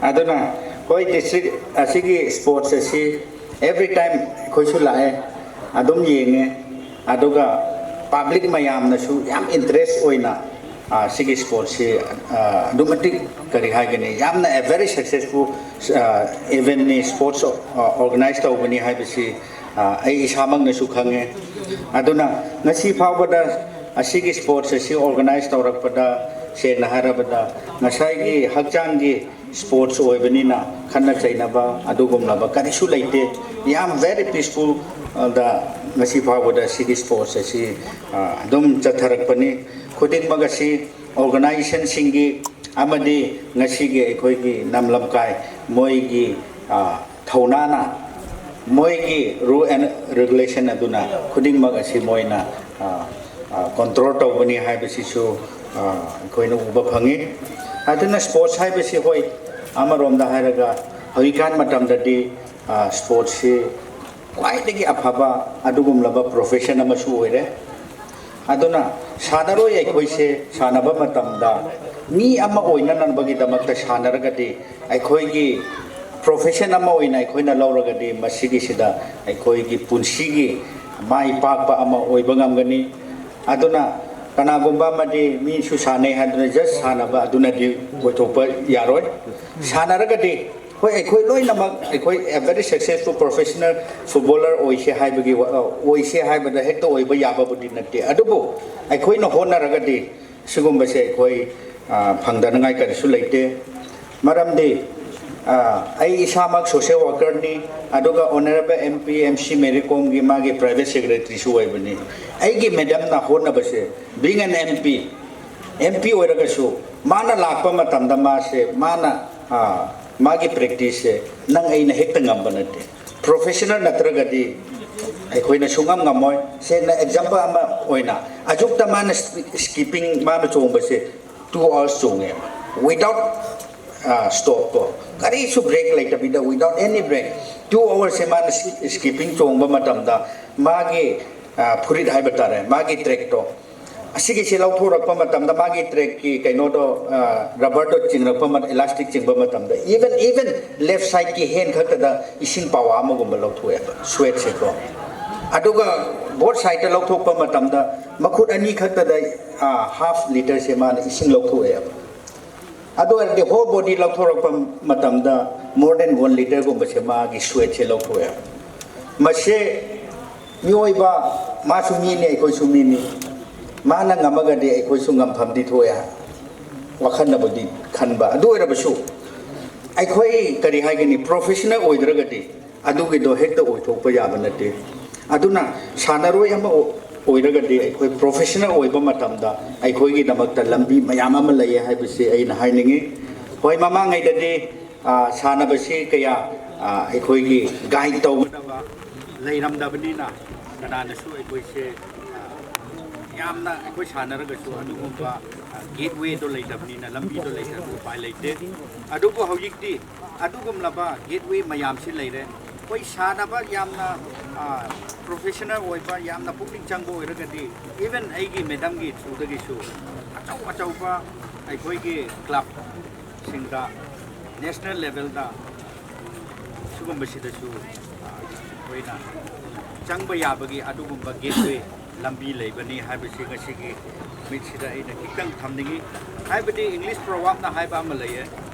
ꯑꯗꯨꯅ ꯍꯣꯏ, district ꯑꯁꯤꯒꯤ sports ꯑꯁꯤ every time ꯑꯩꯈꯣꯏꯁꯨ ꯂꯥꯛꯑꯦ, ꯑꯗꯨꯝ ꯌꯦꯡꯉꯦ꯫ ꯑꯗꯨꯒ public ꯃꯌꯥꯝꯅꯁꯨ ꯌꯥꯝ interest ꯑꯣꯏꯅ, ꯑ, ꯁꯤꯒꯤ sportsꯁꯤ, ꯑ, ꯑꯗꯨꯛ ꯃꯇꯤꯛ ꯀꯔꯤ ꯍꯥꯏꯒꯅꯤ, ꯌꯥꯝꯅ a very successful, ꯑ, eventꯅꯤ, sports, ꯑ, organize ꯇꯧꯕꯅꯤ ꯍꯥꯏꯕꯁꯤ, ꯑ, ꯑꯩ ꯏꯁꯥꯃꯛꯅꯁꯨ ꯈꯪꯉꯦ꯫ ꯑꯗꯨꯅ ꯉꯁꯤ ꯐꯥꯎꯕꯗ ꯑꯁꯤꯒꯤ sports ꯑꯁꯤ organize ꯇꯧꯔꯛꯄꯗ, ꯁꯦꯡꯅ ꯍꯥꯏꯔꯕꯗ, ꯉꯁꯥꯏꯒꯤ ꯍꯛꯆꯥꯡꯒꯤ sports ꯑꯣꯏꯕꯅꯤꯅ ꯈꯠꯅ ꯆꯩꯅꯕ ꯑꯗꯨꯒꯨꯝꯂꯕ ꯀꯔꯤꯁꯨ ꯂꯩꯇꯦ꯫ ꯌꯥꯝ very peaceful, ꯑ, ꯗ ꯉꯁꯤ ꯐꯥꯎꯕꯗ ꯁꯤꯒꯤ sports ꯑꯁꯤ, ꯑ, ꯑꯗꯨꯝ ꯆꯠꯊꯔꯛꯄꯅꯤ꯫ ꯈꯨꯗꯤꯡꯃꯛ ꯑꯁꯤ organizationꯁꯤꯡꯒꯤ ꯑꯃꯗꯤ ꯉꯁꯤꯒꯤ ꯑꯩꯈꯣꯏꯒꯤ ꯅꯝꯂꯝꯀꯥꯏ ꯃꯣꯏꯒꯤ, ꯑ, ꯊꯧꯅꯥꯅ, ꯃꯣꯏꯒꯤ rule and regulation ꯑꯗꯨꯅ ꯈꯨꯗꯤꯡꯃꯛ ꯑꯁꯤ ꯃꯣꯏꯅ, ꯑ, ꯑ, control ꯇꯧꯕꯅꯤ ꯍꯥꯏꯕꯁꯤꯁꯨ, ꯑ, ꯑꯩꯈꯣꯏꯅ ꯎꯕ ꯐꯪꯉꯤ꯫ ꯑꯗꯨꯅ sports ꯍꯥꯏꯕꯁꯤ, ꯍꯣꯏ, ꯑꯃꯔꯣꯝꯗ ꯍꯥꯏꯔꯒ ꯍꯧꯖꯤꯛꯀꯥꯟ ꯃꯇꯝꯗꯗꯤ, ꯑ, sportsꯁꯤ ꯈ꯭ꯋꯥꯏꯗꯒꯤ ꯑꯐꯕ ꯑꯗꯨꯒꯨꯝꯂꯕ profession ꯑꯃꯁꯨ ꯑꯣꯏꯔꯦ꯫ ꯑꯗꯨꯅ ꯁꯥꯟꯅꯔꯣꯏ ꯑꯩꯈꯣꯏꯁꯦ ꯁꯥꯟꯅꯕ ꯃꯇꯝꯗ ꯃꯤ ꯑꯃ ꯑꯣꯏꯅꯅꯕꯒꯤꯗꯃꯛꯇ ꯁꯥꯟꯅꯔꯒꯗꯤ, ꯑꯩꯈꯣꯏꯒꯤ profession ꯑꯃ ꯑꯣꯏꯅ ꯑꯩꯈꯣꯏꯅ ꯂꯧꯔꯒꯗꯤ, ꯃꯁꯤꯒꯤꯁꯤꯗ ꯑꯩꯈꯣꯏꯒꯤ ꯄꯨꯟꯁꯤꯒꯤ ꯃꯥꯏ ꯄꯥꯛꯄ ꯑꯃ ꯑꯣꯏꯕ ꯉꯝꯒꯅꯤ꯫ ꯑꯗꯨꯅ ꯀꯅꯥꯒꯨꯝꯕ ꯑꯃꯗꯤ ꯃꯤꯁꯨ ꯁꯥꯟꯅꯩ ꯍꯥꯏꯗꯨꯅ just ꯁꯥꯟꯅꯕ ꯑꯗꯨꯅꯗꯤ ꯑꯣꯏꯊꯣꯛꯄ ꯌꯥꯔꯣꯏ꯫ ꯁꯥꯟꯅꯔꯒꯗꯤ, ꯍꯣꯏ, ꯑꯩꯈꯣꯏ ꯂꯣꯏꯅꯃꯛ ꯑꯩꯈꯣꯏ a very successful professional footballer ꯑꯣꯏꯁꯦ ꯍꯥꯏꯕꯒꯤ ꯋꯥ-, ꯑꯣꯏꯁꯦ ꯍꯥꯏꯕꯗ ꯍꯦꯛꯇ ꯑꯣꯏꯕ ꯌꯥꯕꯕꯨꯗꯤ ꯅꯠꯇꯦ꯫ ꯑꯗꯨꯕꯨ ꯑꯩꯈꯣꯏꯅ ꯍꯣꯠꯅꯔꯒꯗꯤ ꯁꯤꯒꯨꯝꯕꯁꯦ ꯑꯩꯈꯣꯏ, ꯑ, ꯐꯪꯗꯅꯉꯥꯏ ꯀꯔꯤꯁꯨ ꯂꯩꯇꯦ꯫ ꯃꯔꯝꯗꯤ, ꯑ, ꯑꯩ ꯏꯁꯥꯃꯛ social workerꯅꯤ, ꯑꯗꯨꯒ Honourable M P, M C Mary Komꯒꯤ ꯃꯥꯒꯤ private secretaryꯁꯨ ꯑꯣꯏꯕꯅꯤ꯫ ꯑꯩꯒꯤ madamꯅ ꯍꯣꯠꯅꯕꯁꯦ, being an M P, M P ꯑꯣꯏꯔꯒꯁꯨ ꯃꯥꯅ ꯂꯥꯛꯄ ꯃꯇꯝꯗ ꯃꯥꯁꯦ, ꯃꯥꯅ, ꯑ, ꯃꯥꯒꯤ practice ꯁꯦ ꯅꯪ ꯑꯩꯅ ꯍꯦꯛꯇ ꯉꯝꯕ ꯅꯠꯇꯦ꯫ Professional ꯅꯠꯇ꯭ꯔꯒꯗꯤ ꯑꯩꯈꯣꯏꯅ ꯁꯨꯡꯉꯝ ꯉꯝꯃꯣꯏ꯫ ꯁꯦꯡꯅ example ꯑꯃ ꯑꯣꯏꯅ, ꯑꯌꯨꯛꯇ ꯃꯥꯅ ꯁ꯭ꯀꯤ-, skipping ꯃꯥꯅ ꯆꯣꯡꯕꯁꯦ two hours ꯆꯣꯡꯉꯦ, without, ꯑ, stop ꯀꯣ꯫ ꯀꯔꯤꯁꯨ break ꯂꯩꯇꯕꯤꯗ, without any break, two hours ꯁꯦ ꯃꯥꯅ ꯁ꯭ꯀꯤ-, skipping ꯆꯣꯡꯕ ꯃꯇꯝꯗ ꯃꯥꯒꯤ, ꯑ, ꯐꯨꯔꯤꯠ ꯍꯥꯏꯕ ꯇꯥꯔꯦ, ꯃꯥꯒꯤ track ꯇꯣ, ꯑꯁꯤꯒꯤꯁꯤ ꯂꯧꯊꯣꯔꯛꯄ ꯃꯇꯝꯗ ꯃꯥꯒꯤ track ꯀꯤ ꯀꯩꯅꯣꯗꯣ, ꯑ, rubber ꯗꯣ ꯆꯤꯡꯂꯛꯄ ꯃ-, elastic ꯆꯤꯡꯕ ꯃꯇꯝꯗ even, even left side ꯀꯤ hand ꯈꯛꯇꯗ ꯏꯁꯤꯡ ꯄꯥꯋꯥ ꯑꯃꯒꯨꯝꯕ ꯂꯧꯊꯣꯛꯑꯦꯕ, sweat ꯁꯦꯀꯣ꯫ ꯑꯗꯨꯒ both side ꯇ ꯂꯧꯊꯣꯛꯄ ꯃꯇꯝꯗ ꯃꯈꯨꯠ ꯑꯅꯤ ꯈꯛꯇꯗ, ꯑ, half litre ꯁꯦ ꯃꯥꯅ ꯏꯁꯤꯡ ꯂꯧꯊꯣꯛꯑꯦꯕ꯫ ꯑꯗꯨ ꯑꯣꯏꯔꯗꯤ whole body ꯂꯧꯊꯣꯔꯛꯄ ꯃꯇꯝꯗ more than one litre ꯒꯨꯝꯕꯁꯦ ꯃꯥꯒꯤ sweat ꯁꯦ ꯂꯧꯊꯣꯛꯑꯦ꯫ ꯃꯁꯦ ꯃꯤꯑꯣꯏꯕ, ꯃꯥꯁꯨ ꯃꯤꯅꯤ, ꯑꯩꯈꯣꯏꯁꯨ ꯃꯤꯅꯤ꯫ ꯃꯥꯅ ꯉꯝꯃꯒꯗꯤ ꯑꯩꯈꯣꯏꯁꯨ ꯉꯝꯐꯝꯗꯤ ꯊꯣꯛꯑꯦ, ꯋꯥꯈꯜꯅꯕꯨꯗꯤ ꯈꯟꯕ꯫ ꯑꯗꯨ ꯑꯣꯏꯔꯕꯁꯨ ꯑꯩꯈꯣꯏ, ꯀꯔꯤ ꯍꯥꯏꯒꯅꯤ, professional ꯑꯣꯏꯗ꯭ꯔꯒꯗꯤ ꯑꯗꯨꯒꯤꯗꯣ ꯍꯦꯛꯇ ꯑꯣꯏꯊꯣꯛꯄ ꯌꯥꯕ ꯅꯠꯇꯦ꯫ ꯑꯗꯨꯅ ꯁꯥꯟꯅꯔꯣꯏ ꯑꯃ ꯑꯣ-, ꯑꯣꯏꯔꯒꯗꯤ ꯑꯩꯈꯣꯏ professional ꯑꯣꯏꯕ ꯃꯇꯝꯗ ꯑꯩꯈꯣꯏꯒꯤꯗꯃꯛꯇ ꯂꯝꯕꯤ ꯃꯌꯥꯝ ꯑꯃ ꯂꯩꯌꯦ ꯍꯥꯏꯕꯁꯤ ꯑꯩꯅ ꯍꯥꯏꯅꯤꯡꯉꯤ꯫ ꯍꯣꯏ, ꯃꯃꯥꯡꯉꯩꯗꯗꯤ, ꯑ, ꯁꯥꯟꯅꯕꯁꯤ ꯀꯌꯥ, ꯑ, ꯑꯩꯈꯣꯏꯒꯤ guide ꯇꯧꯒꯗꯕ ꯂꯩꯔꯝꯗꯕꯅꯤꯅ ꯀꯅꯥꯅꯁꯨ ꯑꯩꯈꯣꯏꯁꯦ, ꯑ, ꯌꯥꯝꯅ ꯑꯩꯈꯣꯏ ꯁꯥꯟꯅꯔꯒꯁꯨ ꯑꯗꯨꯒꯨꯝꯕ, ꯑ, gateway ꯗꯣ ꯂꯩꯇꯕꯅꯤꯅ, ꯂꯝꯕꯤꯗꯣ ꯂꯩꯇꯕꯅꯤꯅ ꯎꯄꯥꯏ ꯂꯩꯇꯦ꯫ ꯑꯗꯨꯕꯨ ꯍꯧꯖꯤꯛꯇꯤ ꯑꯗꯨꯒꯨꯝꯂꯕ gateway ꯃꯌꯥꯝꯁꯤ ꯂꯩꯔꯦ꯫ ꯑꯩꯈꯣꯏ ꯁꯥꯟꯅꯕ ꯌꯥꯝꯅ, ꯑ, professional ꯑꯣꯏꯕ, ꯌꯥꯝꯅ ꯄꯨꯛꯅꯤꯡ ꯆꯪꯕ ꯑꯣꯏꯔꯒꯗꯤ, even ꯑꯩꯒꯤ madam ꯒꯤ through ꯗꯒꯤꯁꯨ ꯑꯆꯧ ꯑꯆꯧꯕ ꯑꯩꯈꯣꯏꯒꯤ club ꯁꯤꯡꯗ, national level ꯗ ꯁꯤꯒꯨꯝꯕꯁꯤꯗꯁꯨ, ꯑ, ꯑꯩꯈꯣꯏꯅ ꯆꯪꯕ ꯌꯥꯕꯒꯤ ꯑꯗꯨꯒꯨꯝꯕ gateway ꯂꯝꯕꯤ ꯂꯩꯕꯅꯤ ꯍꯥꯏꯕꯁꯤ ꯉꯁꯤꯒꯤ ꯅꯨꯃꯤꯠꯁꯤꯗ ꯑꯩꯅ ꯈꯤꯇꯪ ꯊꯝꯅꯤꯡꯉꯤ꯫ ꯍꯥꯏꯕꯗꯤ English proverb ꯅ ꯍꯥꯏꯕ ꯑꯃ ꯂꯩꯌꯦ,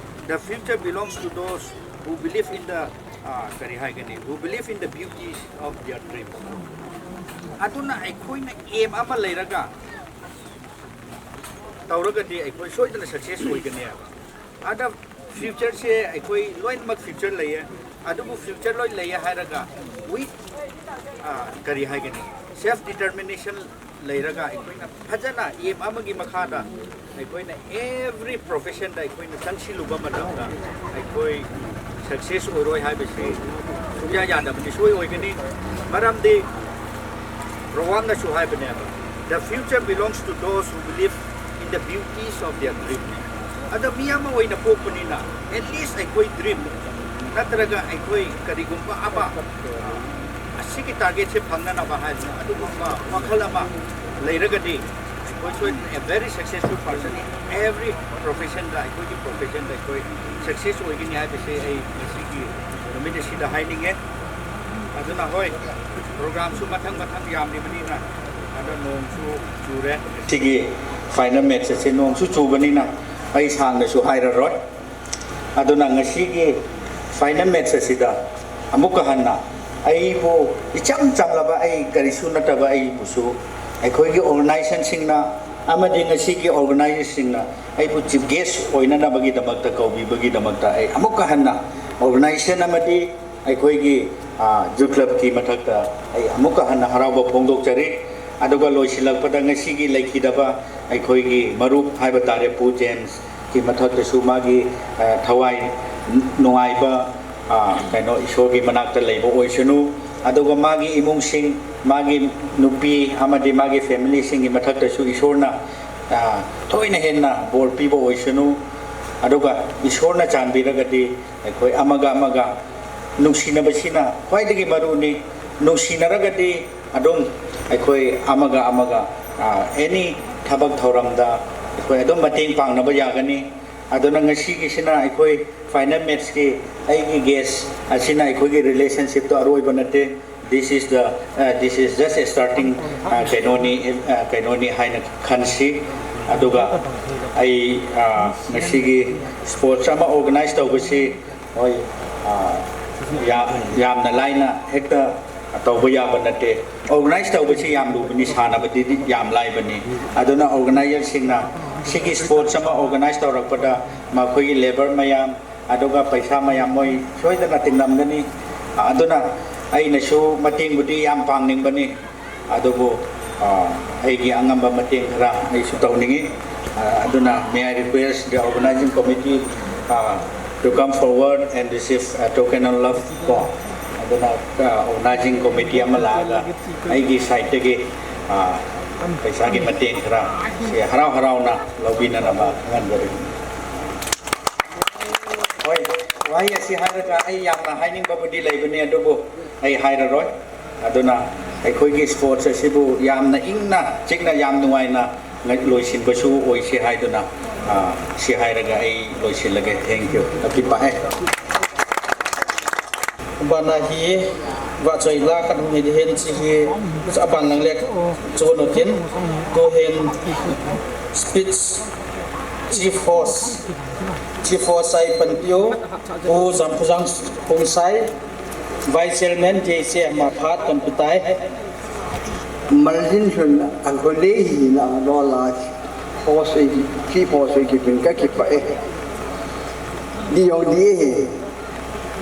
"The future belongs to those who believe in the," ꯑ, ꯀꯔꯤ ꯍꯥꯏꯒꯅꯤ, "who believe in the beauty of their dreams." ꯑꯗꯨꯅ ꯑꯩꯈꯣꯏꯅ aim ꯑꯃ ꯂꯩꯔꯒ ꯇꯧꯔꯒꯗꯤ ꯑꯩꯈꯣꯏ ꯁꯣꯏꯗꯅ success ꯑꯣꯏꯒꯅꯤ ꯍꯥꯏꯕ꯫ ꯑꯗ future ꯁꯦ ꯑꯩꯈꯣꯏ ꯂꯣꯏꯅꯃꯛ future ꯂꯩꯌꯦ, ꯑꯗꯨꯕꯨ future ꯂꯣꯏ ꯂꯩꯌꯦ ꯍꯥꯏꯔꯒ with, ꯑ, ꯀꯔꯤ ꯍꯥꯏꯒꯅꯤ, self determination ꯂꯩꯔꯒ ꯑꯩꯈꯣꯏꯅ ꯐꯖꯅ aim ꯑꯃꯒꯤ ꯃꯈꯥꯗ ꯑꯩꯈꯣꯏꯅ every profession ꯗ ꯑꯩꯈꯣꯏꯅ ꯆꯪꯁꯤꯜꯂꯨꯕ ꯃꯇꯝꯗ ꯑꯩꯈꯣꯏ success ꯑꯣꯏꯔꯣꯏ ꯍꯥꯏꯕꯁꯤ ꯁꯨꯡꯌꯥ ꯌꯥꯗꯕꯅꯤ, ꯁꯣꯏ ꯑꯣꯏꯒꯅꯤ꯫ ꯃꯔꯝꯗꯤ proverb ꯅꯁꯨ ꯍꯥꯏꯕꯅꯦꯕ, "The future belongs to those who believe in the beauties of their dream." ꯑꯗ ꯃꯤ ꯑꯃ ꯑꯣꯏꯅ ꯄꯣꯛꯄꯅꯤꯅ, at least ꯑꯩꯈꯣꯏ dream ꯅꯠꯇ꯭ꯔꯒ ꯑꯩꯈꯣꯏ ꯀꯔꯤꯒꯨꯝꯕ ꯑꯃ, ꯑꯁꯤꯒꯤ target ꯁꯦ ꯐꯪꯅꯅꯕ ꯍꯥꯏꯗꯅ ꯑꯗꯨꯒꯨꯝꯕ ꯋꯥꯈꯜ ꯑꯃ ꯂꯩꯔꯒꯗꯤ, ꯑꯩꯈꯣꯏ ꯁꯣꯏꯗꯅ a very successful person in every profession ꯗ, ꯑꯩꯈꯣꯏꯒꯤ profession ꯗ ꯑꯩꯈꯣꯏ success ꯑꯣꯏꯒꯅꯤ ꯍꯥꯏꯕꯁꯦ ꯑꯩ ꯉꯁꯤꯒꯤ ꯅꯨꯃꯤꯠ ꯑꯁꯤꯗ ꯍꯥꯏꯅꯤꯡꯉꯦ꯫ ꯑꯗꯨꯅ ꯍꯣꯏ, program ꯁꯨ ꯃꯊꯪ ꯃꯊꯪ ꯌꯥꯝꯂꯤꯕꯅꯤꯅ, ꯑꯗꯣ ꯅꯣꯡꯁꯨ ꯆꯨꯔꯦ꯫ ꯁꯤꯒꯤ final match ꯑꯁꯤ ꯅꯣꯡꯁꯨ ꯆꯨꯕꯅꯤꯅ ꯑꯩ ꯁꯥꯡꯅꯁꯨ ꯍꯥꯏꯔꯔꯣꯏ꯫ ꯑꯗꯨꯅ ꯉꯁꯤꯒꯤ final match ꯑꯁꯤꯗ ꯑꯃꯨꯛꯀ ꯍꯟꯅ ꯑꯩꯕꯨ ꯏꯆꯝ ꯆꯝꯂꯕ, ꯑꯩ ꯀꯔꯤꯁꯨ ꯅꯠꯇꯕ ꯑꯩꯕꯨꯁꯨ ꯑꯩꯈꯣꯏꯒꯤ organization ꯁꯤꯡꯅ ꯑꯃꯗꯤ ꯉꯁꯤꯒꯤ organizers ꯁꯤꯡꯅ ꯑꯩꯕꯨ chief guest ꯑꯣꯏꯅꯅꯕꯒꯤꯗꯃꯛꯇ ꯀꯧꯕꯤꯕꯒꯤꯗꯃꯛꯇ ꯑꯩ ꯑꯃꯨꯛꯀ ꯍꯟꯅ organization ꯑꯃꯗꯤ ꯑꯩꯈꯣꯏꯒꯤ, ꯑ, youth club ꯀꯤ ꯃꯊꯛꯇ ꯑꯩ ꯑꯃꯨꯛꯀ ꯍꯟꯅ ꯍꯔꯥꯎꯕ ꯐꯣꯡꯗꯣꯛꯆꯔꯤ꯫ ꯑꯗꯨꯒ ꯂꯣꯏꯁꯤꯜꯂꯛꯄꯗ ꯉꯁꯤꯒꯤ ꯂꯩꯈꯤꯗꯕ ꯑꯩꯈꯣꯏꯒꯤ ꯃꯔꯨꯞ ꯍꯥꯏꯕ ꯇꯥꯔꯦ, ꯄꯨ ꯖꯦꯝꯁ ꯀꯤ ꯃꯊꯛꯇꯁꯨ ꯃꯥꯒꯤ, ꯑ, ꯊꯋꯥꯏ ꯅꯨꯡꯉꯥꯏꯕ, ꯑ, ꯀꯩꯅꯣ, ꯏꯁꯣꯔꯒꯤ ꯃꯅꯥꯛꯇ ꯂꯩꯕ ꯑꯣꯏꯁꯅꯨ꯫ ꯑꯗꯨꯒ ꯃꯥꯒꯤ ꯏꯃꯨꯡꯁꯤꯡ, ꯃꯥꯒꯤ ꯅꯨꯄꯤ ꯑꯃꯗꯤ ꯃꯥꯒꯤ family ꯁꯤꯡꯒꯤ ꯃꯊꯛꯇꯁꯨ ꯏꯁꯣꯔꯅ, ꯑ, ꯊꯣꯏꯅ ꯍꯦꯟꯅ ꯕꯣꯔ ꯄꯤꯕ ꯑꯣꯏꯁꯅꯨ꯫ ꯑꯗꯨꯒ ꯏꯁꯣꯔꯅ ꯆꯥꯟꯕꯤꯔꯒꯗꯤ ꯑꯩꯈꯣꯏ ꯑꯃꯒ ꯑꯃꯒ ꯅꯨꯡꯁꯤꯅꯕꯁꯤꯅ ꯈ꯭ꯋꯥꯏꯗꯒꯤ ꯃꯔꯨꯅꯤ꯫ ꯅꯨꯡꯁꯤꯅꯔꯒꯗꯤ ꯑꯗꯨꯝ ꯑꯩꯈꯣꯏ ꯑꯃꯒ ꯑꯃꯒ, ꯑ, any ꯊꯕꯛ ꯊꯧꯔꯝꯗ ꯑꯩꯈꯣꯏ ꯑꯗꯨꯝ ꯃꯇꯦꯡ ꯄꯥꯡꯅꯕ ꯌꯥꯒꯅꯤ꯫ ꯑꯗꯨꯅ ꯉꯁꯤꯒꯤꯁꯤꯅ ꯑꯩꯈꯣꯏ final match ꯀꯤ ꯑꯩꯒꯤ guest ꯑꯁꯤꯅ ꯑꯩꯈꯣꯏꯒꯤ relationship ꯇꯣ ꯑꯔꯣꯏꯕ ꯅꯠꯇꯦ꯫ This is the, uh, this is just a starting, uh, ꯀꯩꯅꯣꯅꯤ, uh, ꯀꯩꯅꯣꯅꯤ ꯍꯥꯏꯅ ꯈꯟꯁꯤ꯫ ꯑꯗꯨꯒ ꯑꯩ, ꯑ, ꯉꯁꯤꯒꯤ sports ꯑꯃ organize ꯇꯧꯕꯁꯤ, ꯍꯣꯏ, ꯑ, ꯌꯥ-, ꯌꯥꯝꯅ ꯂꯥꯏꯅ ꯍꯦꯛꯇ ꯇꯧꯕ ꯌꯥꯕ ꯅꯠꯇꯦ꯫ Organize ꯇꯧꯕꯁꯤ ꯌꯥꯝ ꯂꯨꯕꯅꯤ, ꯁꯥꯟꯅꯕꯗꯤ ꯌꯥꯝ ꯂꯥꯏꯕꯅꯤ꯫ ꯑꯗꯨꯅ organizer ꯁꯤꯡꯅ ꯁꯤꯒꯤ sports ꯑꯃ organize ꯇꯧꯔꯛꯄꯗ ꯃꯈꯣꯏꯒꯤ labour ꯃꯌꯥꯝ, ꯑꯗꯨꯒ ꯄꯩꯁꯥ ꯃꯌꯥꯝ ꯃꯣꯏ ꯁꯣꯏꯗꯅ ꯇꯤꯡꯂꯝꯒꯅꯤ꯫ ꯑꯗꯨꯅ ꯑꯩꯅꯁꯨ ꯃꯇꯦꯡꯕꯨꯗꯤ ꯌꯥꯝ ꯄꯥꯡꯅꯤꯡꯕꯅꯤ, ꯑꯗꯨꯕꯨ, ꯑ, ꯑꯩꯒꯤ ꯑꯉꯝꯕ ꯃꯇꯦꯡ ꯈꯔ ꯑꯩꯁꯨ ꯇꯧꯅꯤꯡꯉꯤ꯫ Uh, aduna, may I request the organizing committee uh, to come forward and receive a token of love ko. Aduna, uh, organizing committee amalaga, aigi side tagi, uh, paisa ki mateng khara, si harau harau na, lobi na nama, ngan bari. Hoi, wai asi haira ka, ai yamna haining babudi lai bani adubu, ai haira roi. Aduna, ꯑꯩꯈꯣꯏꯒꯤ sports ꯑꯁꯤꯕꯨ ꯌꯥꯝꯅ ꯏꯪꯅ ꯆꯤꯛꯅ ꯌꯥꯝ ꯅꯨꯡꯉꯥꯏꯅ ꯂꯣꯏꯁꯤꯟꯕꯁꯨ ꯑꯣꯏꯁꯤ ꯍꯥꯏꯗꯨꯅ, ꯑ, ꯁꯤ ꯍꯥꯏꯔꯒ ꯑꯩ ꯂꯣꯏꯁꯤꯜꯂꯒꯦ꯫ Thank you꯫ Happy Pae꯫ Bana hi, vachoi la kan hung hi hen chi hi, aban lang lek, cho no tin, to hen, speech, chief host, chief host ai pan pio, u Zampujang Pungsai, Vice Chairman J C M a phat kan putai. Maljin sun a khole hi na lo la pose ki pose ki pin ka ki pa e. Di yo di e.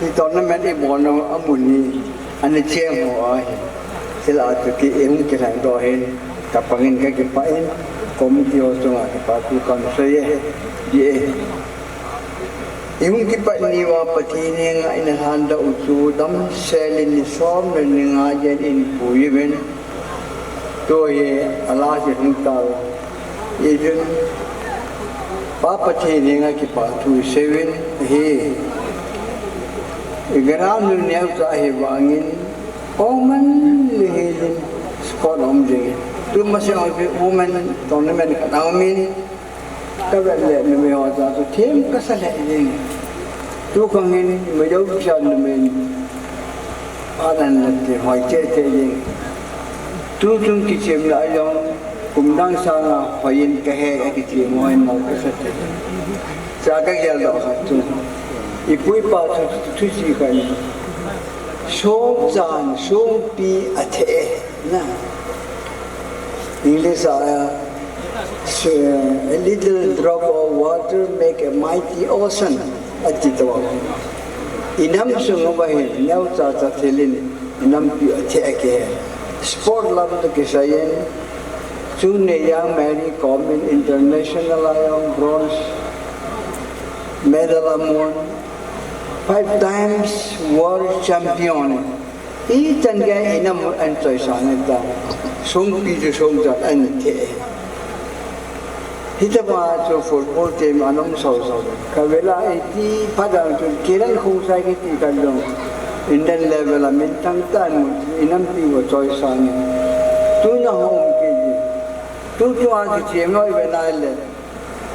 Ni tournament e bon no amuni ani chem ho a hi. Sila tu ki em ki lang do hin ka pangin ka ki pa in. Committee ho sunga ki pa tu kan so ye. Di e. Ihung kipat niuva Pathen henga ina lhanda u chu damsel in ni som le ni nga jen in pui uvin. Tua hi ala si hung tau. Ijun Pa Pathen henga kipa thu seuvin hi. Igram nu neu cha hi vangin. Oman le hi jin sport om jing. Tu ma se ong women tournament ka naumin. Ka vet le numei ho cha chu them ka sa le jing. Tu khang hin ma yo cha numei. Anan le te hoi che che jing. Tu chung kichem la jong kum dang sanga hoi in ka he a kichem hoi mo ka sa te. Cha ka gel lo kha tu. Ipu ipa chu tu chi ka ni. Song chan song pi a the na. English a, uh, a little drop of water make a mighty ocean. Ati to. Inam sung ba hin neu cha cha thilin inam pi a the ke. Sport lam to kisayen. Chune yang Mary Kom in international a jong bronze medal amun. Five times world champion. Ichan gei inam an choi sang ta. Song pi chu song chan an the. Hitama chu football team anom sao sao. Ka vela iti padang chu Kiran Khongsai kiti ka dong. Indian level a min tang tan inam pi wo choi sang. Tu na home ki. Tu tu a kichem noi ve nai le.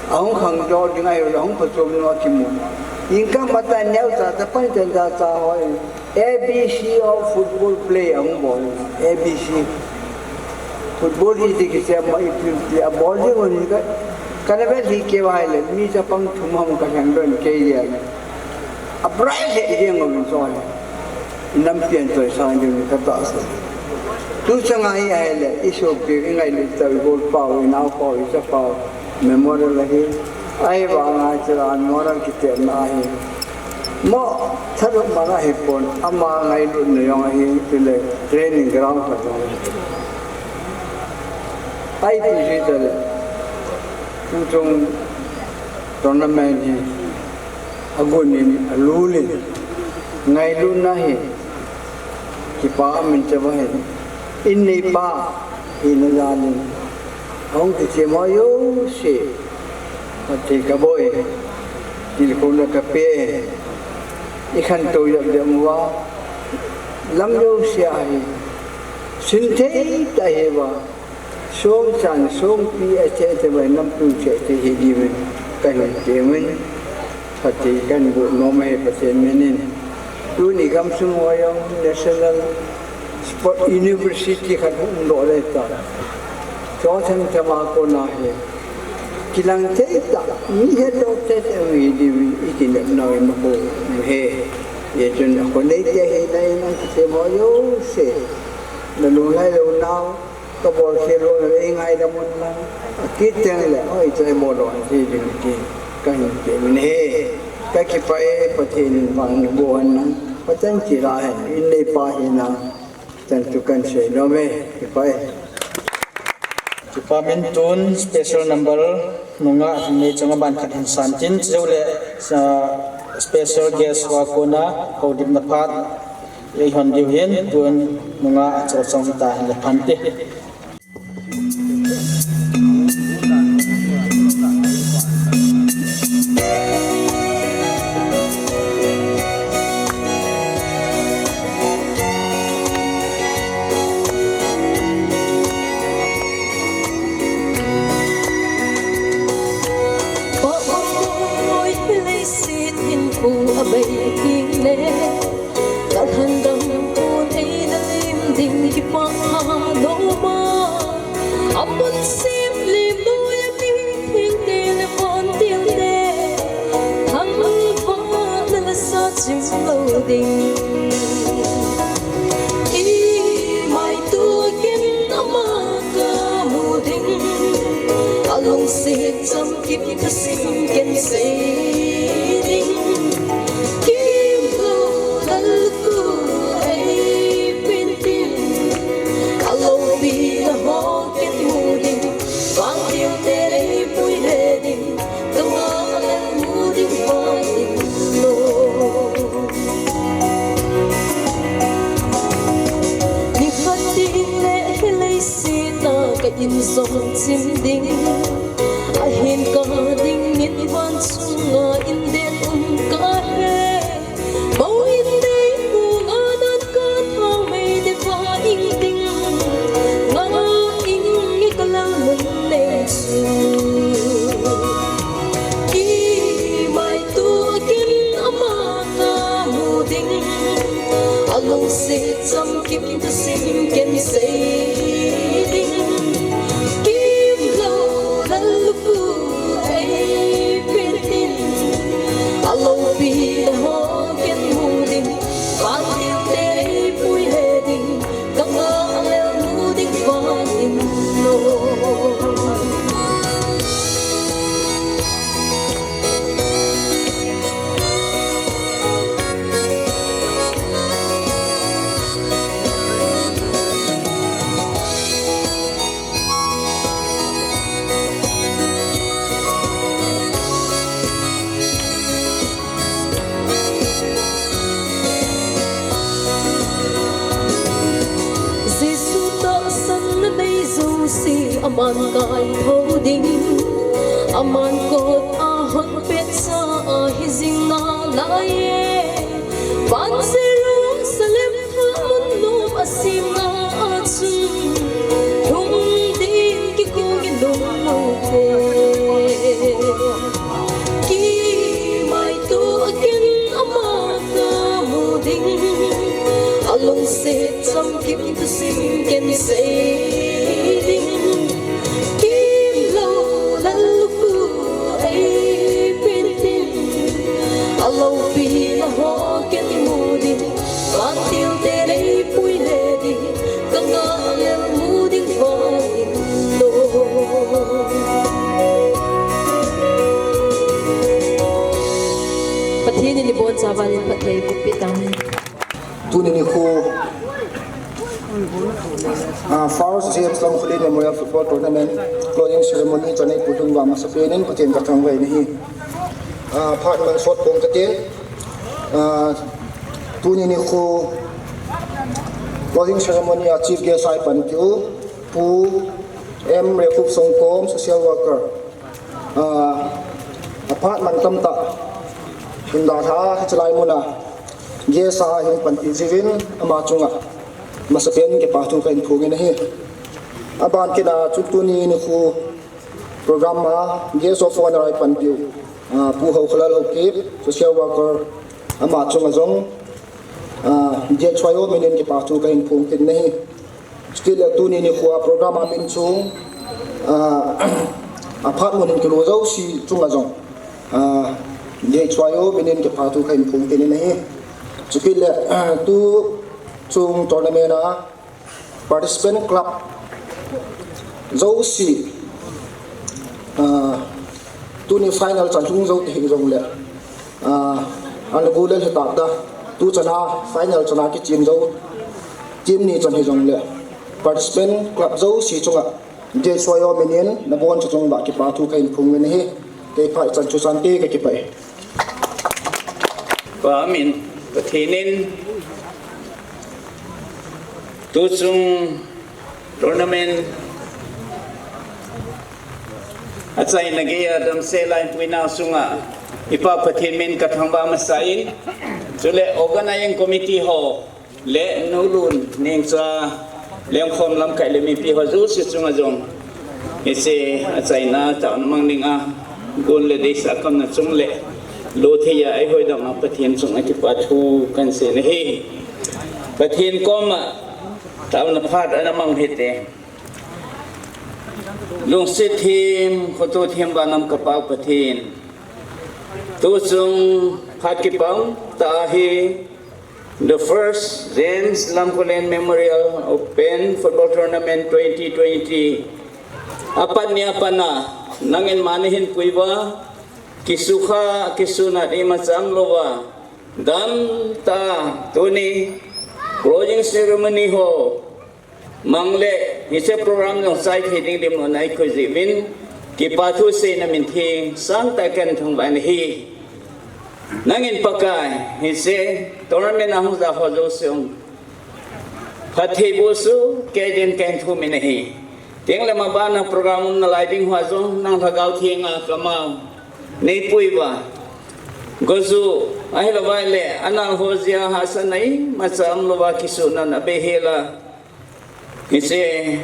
Ahung khangdoh ding ahi, ahung phachom nu akimu. Inkam mata neo cha cha pan chan cha cha hoi. A B C of football play ahung bol. A B C. Football iti kisem ma iti iti a bol ding hon ka. Kana vel hi kei vai le, mi chapang thum ham ka lheng don kei ya. A bright le i ding ngom in choi. Inam pian choi sang ding ka ta sa. Tu changa hi ahile, i sopi, i ngailut tau, i golpau, i naopau, i chapau, memorial ahi. Ahivanga chila memorial kitepna ahi. Mo, tharuk mana hi pon, ama ngailutna jong ahi, tile training ground khat jong ahi. Ai ti si tale. Tu chung tournament hi. Agun in, alul in, ngailutna hi, kipa amin chaba hin, in neipa, hina jal in, ahung kichem ho jouse, phatthei kaboi, tilkhouna kape, i khantou jep jep uva, lam jouse a hi, sun thei tah hi uva, Song chan, song pi a che te vai nam pu che te hi diuvin, ka hin temin, phatthei kan boh nom ahi Pathen minin. Tuni gamsung ho jong National Sport University khat hung doh le ta. Chuteng chuteng a kona hi. Kilang thei tah, mi hetdoh thei tah hi diuvin, i kinepna u i makou u ahi. Hijeh chun, ako nei te hi na in, a kisem ho jouse. Na lunglhai lou nau. Ka bolkhel lou le, i ngaidam un lang. Akit teng le, oi, chai bol lou, ti ding ti. Ka hin ti min he. Ka kipah e, Pathen in vang na boh hen lang. Pathen kila hen, in neipa hina. Chan chu kan sei nom e, kipah e. Pamin tun special number nunga nei chunga ban khat hin san tin, chule, ah, special guest ho a kona houlimna phat eihon diu hin tun nunga acho chong ta hin le phan te. Oi, leiset hinkho abei ding le, kalhan dam pon eina lem ding kipah tha lou ma. Amun sem lem lou a mihing te le vantil te, thangvahna la sa chim lou ding. Imaito ken ama kamu ding, alungset cham kip thusim ken sei ding. Kimlou lal khu eipen tin, aloupina ho ken mu ding, vantil te eipui le ding, kangah lel mu ding vai in lo. Nikhat ding le hileiseta ka in jong chim ding, ahin ka dingin van chunga in den um kahe. Mou in dei u nga nan ka thang mei te pa ing ding, nga ing nge ka lal mun nei chu. Imaito ken ama kamu ding, alungset cham kip thusim ken sei ding. Kimlou lal khu eipen tin, aloupina ho ken mu ding, vantil te eipui le ding, kangah lel mu ding vai in lo. Jesu tahsanna nei jouse aman kaitho ding, aman kot a hon petsa ahi jing nalai e. Van Jerusalem thamun nom asemna a chun, lhung ding kikoi lunglut e. Kimaito a ken ama kamu ding, alungset cham kip thusim ken sei ding. Kimlou lal khu eipen tin, aloupina ho ken mu ding, vantil te eipui le ding, kangah lel mu ding vai in lo. Pathen in ibonchauvin phatthei bohpeh tauhen. Tuni nikho, ah, First James Longkhullen Memorial Football Tournament closing ceremony chan eipuilhung uva masapen in Pathen kathangvah in ahi. Ah, phat man sot pong kate, ah, tuni nikho closing ceremony a chief guest a ipanpiu Pu M Rekhup Songkom, social worker. Ah, aphat man tamtah hin dalha, hichelai muna guest a hin panpi jiuvin ama chunga masapen kipathu kahin phongin ahi. Aban kit'a chu tuni nikho program a guest of honour a ipanpiu, ah, Pu Haokholal Haokip, social worker, ama chunga jong, ah, D H Y O minin kipathu kahin phongin ahi. Chutile tuni nikho a program a min chung, ah, aphat mun in kilo jouse chunga jong, ah, D H Y O minin kipathu kahin phongin ahi. Chutile, ah, tuchung tournament a participant club jouse, ah, tuni final chan lhung jou hih jongle, ah, ana golel hitam da, tuchan a final chan a kichem jou team ni chan hijongle, participant club jouse chunga J Suayo minin, nabon chachung ba kipa thu kahin phongin ahi. Kei phat chan chu chan te kakipah e. Pa min, Pathen in, tuchung tournament achaina geiya damsel a eipuina sunga, ipa Pathen min kathangvah masa in, chule organizing committee ho, le Nulun, Nengcha, Lengkhom lamkai le mipi ho jouse chunga jong, hiche achaina taona mang dinga, gon le deisah kamna chung le, lo theiya eihoidam a Pathen chunga kipa thu kahin sei ahi. Pathen koma taona phat ana mang hite. Lungset them, khoto them, vannam kapa Pathen, tuchung phat kipah tah hi, The first James Lamkholen Memorial Open Football Tournament twenty twenty. Apat ni a pat a, nangin man nahin pui uva, kisukha, kisuna imacha umlouva, damtah a tuni closing ceremony ho mang le, hiche program jong chai thei ding dimlona eikoi jeh uvin, kipa thu seina min theng sangtah a kahin thangvah in ahi. Nangin Pakai, hiche tournament a hung ja ho jouse phatthei boh sukei din kahin thum in ahi. Tengle maban a program um nalai ding hoa jong nang Lhagao Theng a kamao neipui uva, goju ahilouva le anal ho jeh a hahsatna imacha umlouva kisuna na behel a, hiche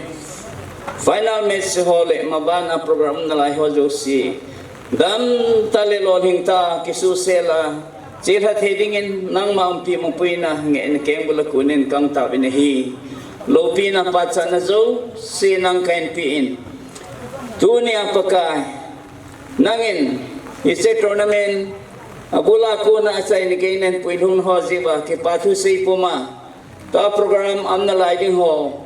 final match ho le maban a program nalai ho jouse damtah le lolhing tah a kisosel a, chelha thei dingin nangma umpi mupuina ngehna kengbul a konin kahin taovin ahi. Loupina pachatna jouse nang kahin pe in. Tunia Pakai, nangin hiche tournament abul a kona achaina gei nahin puilhung ho jeh uva kipa thu sei puma, tua program um nalai ding ho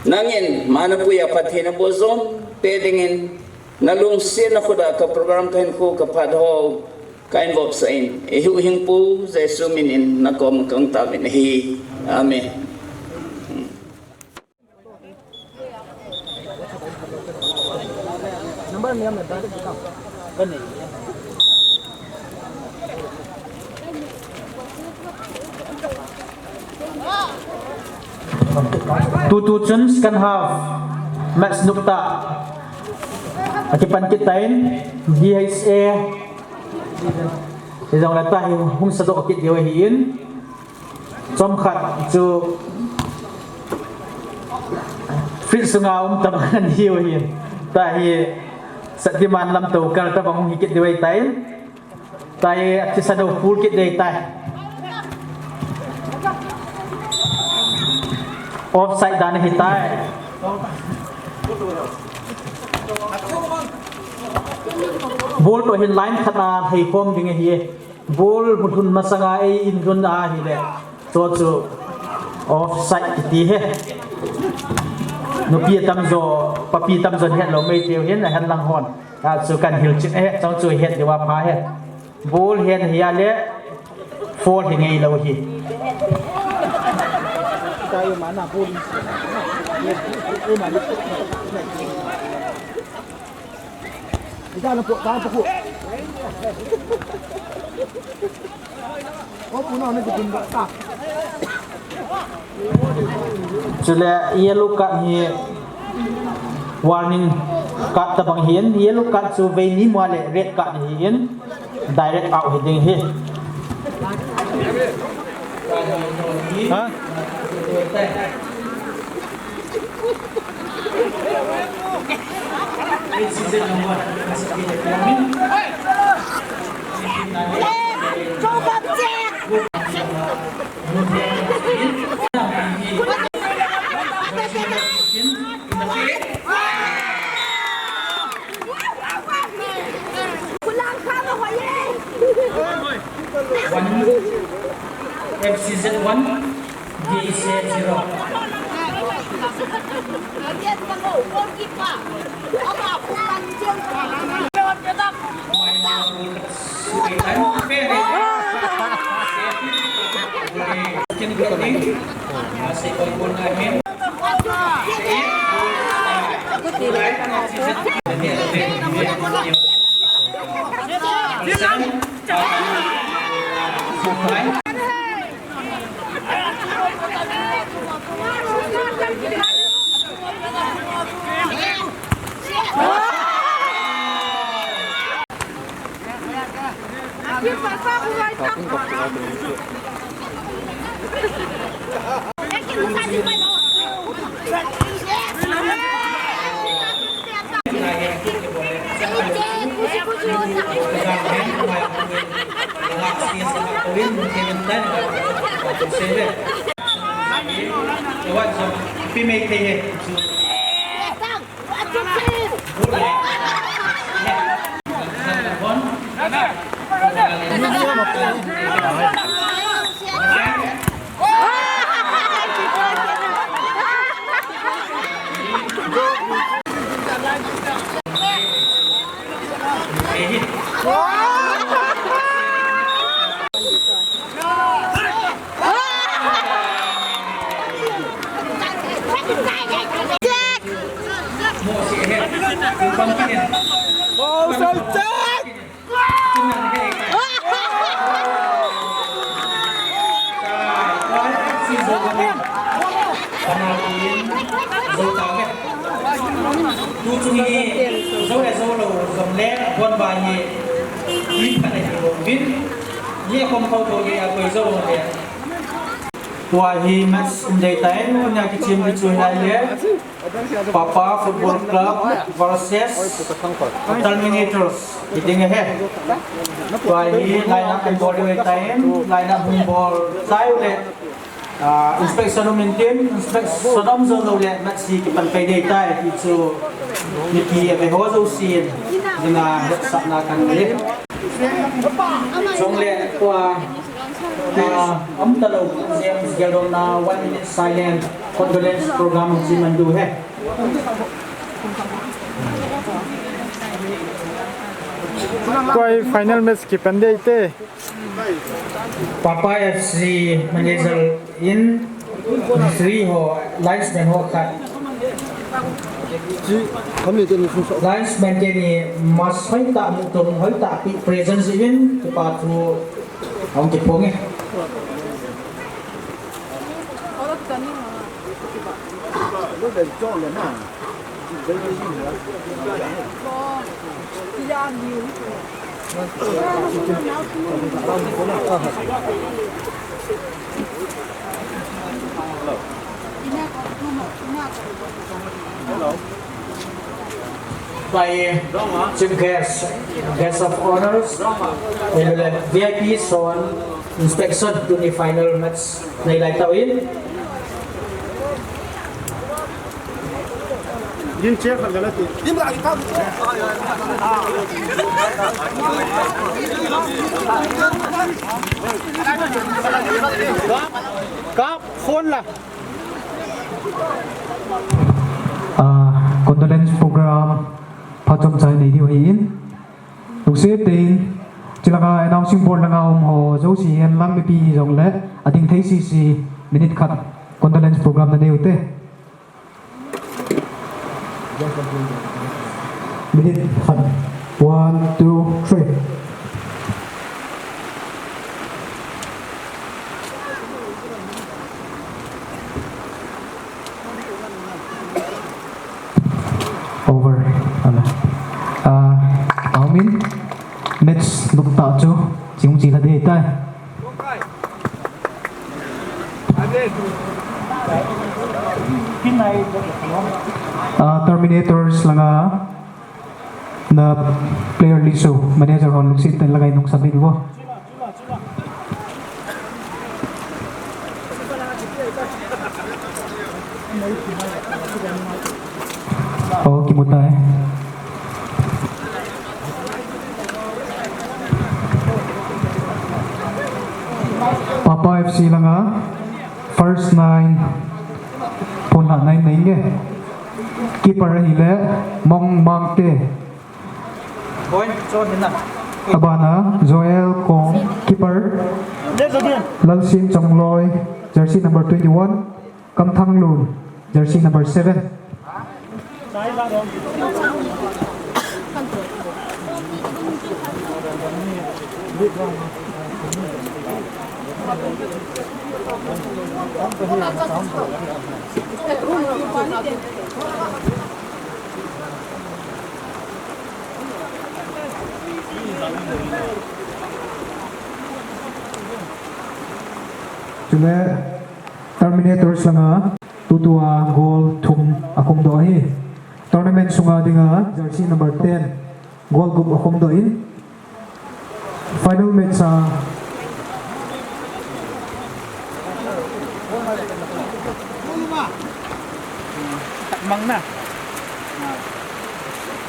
nangin mana puiya phattheina boh jom pe dingin, nalungsetna khut a ka program kahinkho kaphat ho kahin vopsah in, eihuhhingpu Jesu min in nakoma kahin taovin ahi. Amen. Tutu chun second half match noptah akipan kit tan, D H A hijongle tua hi hung sadoh kit diu ahin. Chomkhat chu fridge sunga um tabang ahiu ahin. Tua hi Shaktiman lamto kal tabang hung hi kit diu ahitai. Tua hi athisa dou full kit diu ahitai. Offside dan ahitai. Ball toh hin line khat a heikhom ding ahi. Ball hung lhun masanga ei in lhun ahile, chu chu offside kiti ahi. Nupi atamjo, papi atamjo hetlou mei teu hin ahen lang hon. Tua chu kahin hilchet ahi, chu chu het diu apha ahi. Ball hen ahile, foul hi ngeilou ahi. Chule yellow card hi warning card tabang ahin, yellow card chu vei ni mu le red card ahin, direct out hi ding ahi. Ha? One, F C Z one, D C zero. Second goal, second goal. Tu chung hi, zo le zo lou, zong le, bon ba hi, mi phat le hi lo vin, mi a kom khau tho hi a koi zo le. Tua hi match um dei ta in, nia kichim kichun lai le. Papa Football Club versus Terminators. Kiding ahi. Tua hi line up kan bol ding ahitai, line up hung bol chai uleh, ah, inspection um intin, inspection um jou lou leh match hi kipan pai ding ahitai, ti chu mipi a ve ho jousen dinga hetsahna kan nei. Chule tua, ah, um talou, James Gelrong na one minute silent condolence program hung kiman diu ahi. Tua hi final match kipan ding ahi te. Papa F C manager in referee ho, linesman ho khat. Linesman teni match hoitah mutum, hoitah pi presence in kipa thu hung kiphong e. By chief guest, guest of honors, V I P son inspection tuni final match nei lai tau in. Din chair khat gala ti. Kap phone la. Ah, condolence program phat chomcha nei diu ahin. Lungset tah in, chulanga announcing board langa um ho jouse hen lang mipi hijongle, ading thei sese minute khat condolence program nanei ute. Minute khat. One, two, three. Over. Ala. Ah, Amin. Match lupta chu. Chung chi la ding tai. Ah, Terminators langa na player list chu manager hon lungset tah in langa nung submit vo. Oh, kimu tai. Papa F C langa first nine. Pon la nine nine nge. Keeper ahile Mong Mangte. Abana Joel Kong, keeper. Lalsim Chongloi, jersey number twenty-one. Kamthang Lun, jersey number seven. Chule Terminators langa tutua goal thum akhum doh ahi. Tournament sunga dinga jersey number ten goal gup akhum doh in, final match a Takmang na.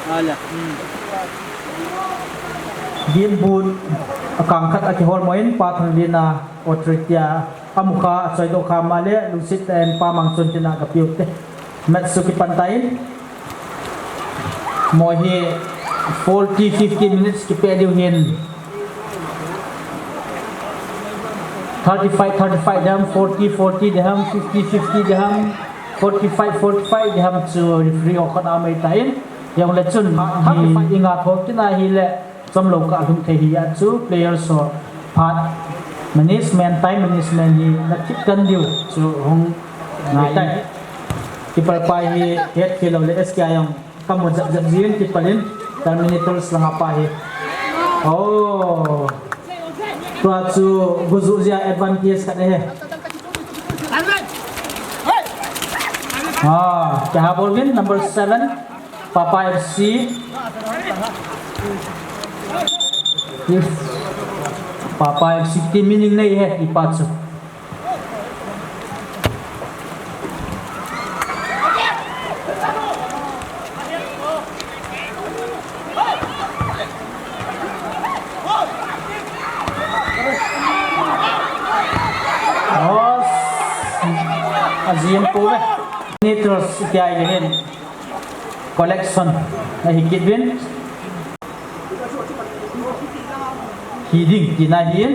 Ala. Hmm. Game boot akang khat akihol mo in, Pa Thanglin a authority a amukha achoidoh kha ma le, lungset tah in Pa Mangchun tina kapiu te. Match chu kipan tan, mo hi forty, fifty minutes kipe diu hin. Thirty-five, thirty-five diham, forty, forty diham, fifty, fifty diham, forty-five, forty-five diham chu referee o khut a mai tan. Jong le chun, thirty-five inga thou tina hile, chomlou kah lhung thei hi a chu players ho phat management, time management hi na thip kan diu chu hung ngai tai. Keeper pa hi het khel lou le S K I jong kamu jap jap jin keeper in Terminators langa pa hi. Oh. Tua chu guju jia advantage khat ahi. Ah, kihah bol vin number seven. Papa F C. Yes. Papa F C team meaning nei he, ipa chu. Os. Ajim pove. Nitros kiai le hin. Collection na hi kit vin. Hi ding tina hin.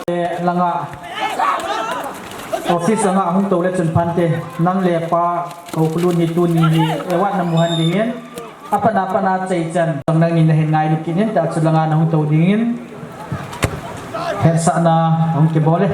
Eh, langa office langa hung tou le chun phante, nang le pa ko khulun hi tuni hi award na mu han ding in, apat na apat na chei chan, nang ni na hin ngailu kit in, ta chu langa na hung tou ding in, hetsahna hung kibol e.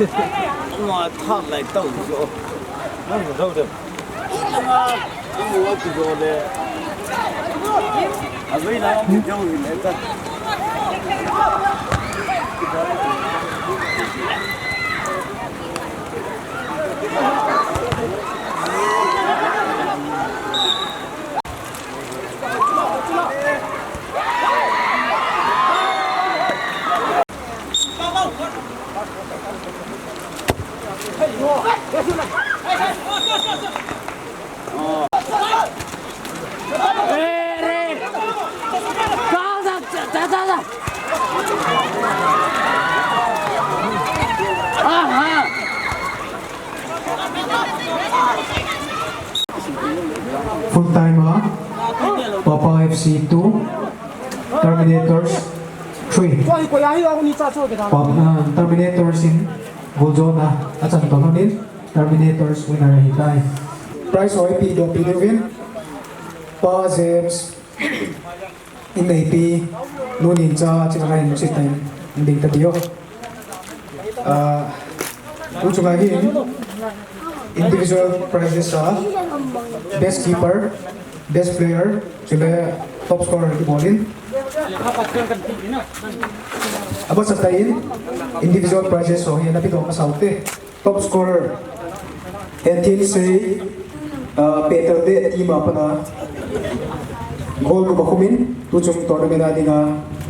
Ama thak lai tau jo. Nang jo de. Ama, ama wa ki jo de. Abei na ki jo ni le ta. Full time, ah, Papa F C two, Terminators three. Pa-, ah, Terminators in goal zone a, achan tolhon in, Terminators winner ahitai. Prize ho ipi doh pi diuvin, Pa James in neipi, nu Ningcha, chilanga hin lungset tah in ding tati o. Ah, tu chunga hin individual prizes a, best keeper, best player, chule top scorer kibol in. Amasa tah in individual prizes ho hi ana pedoh masa ute. Top scorer, Henthinsei, ah, Petel te team a pat a goal gup akhum in, tuchung tournament a dinga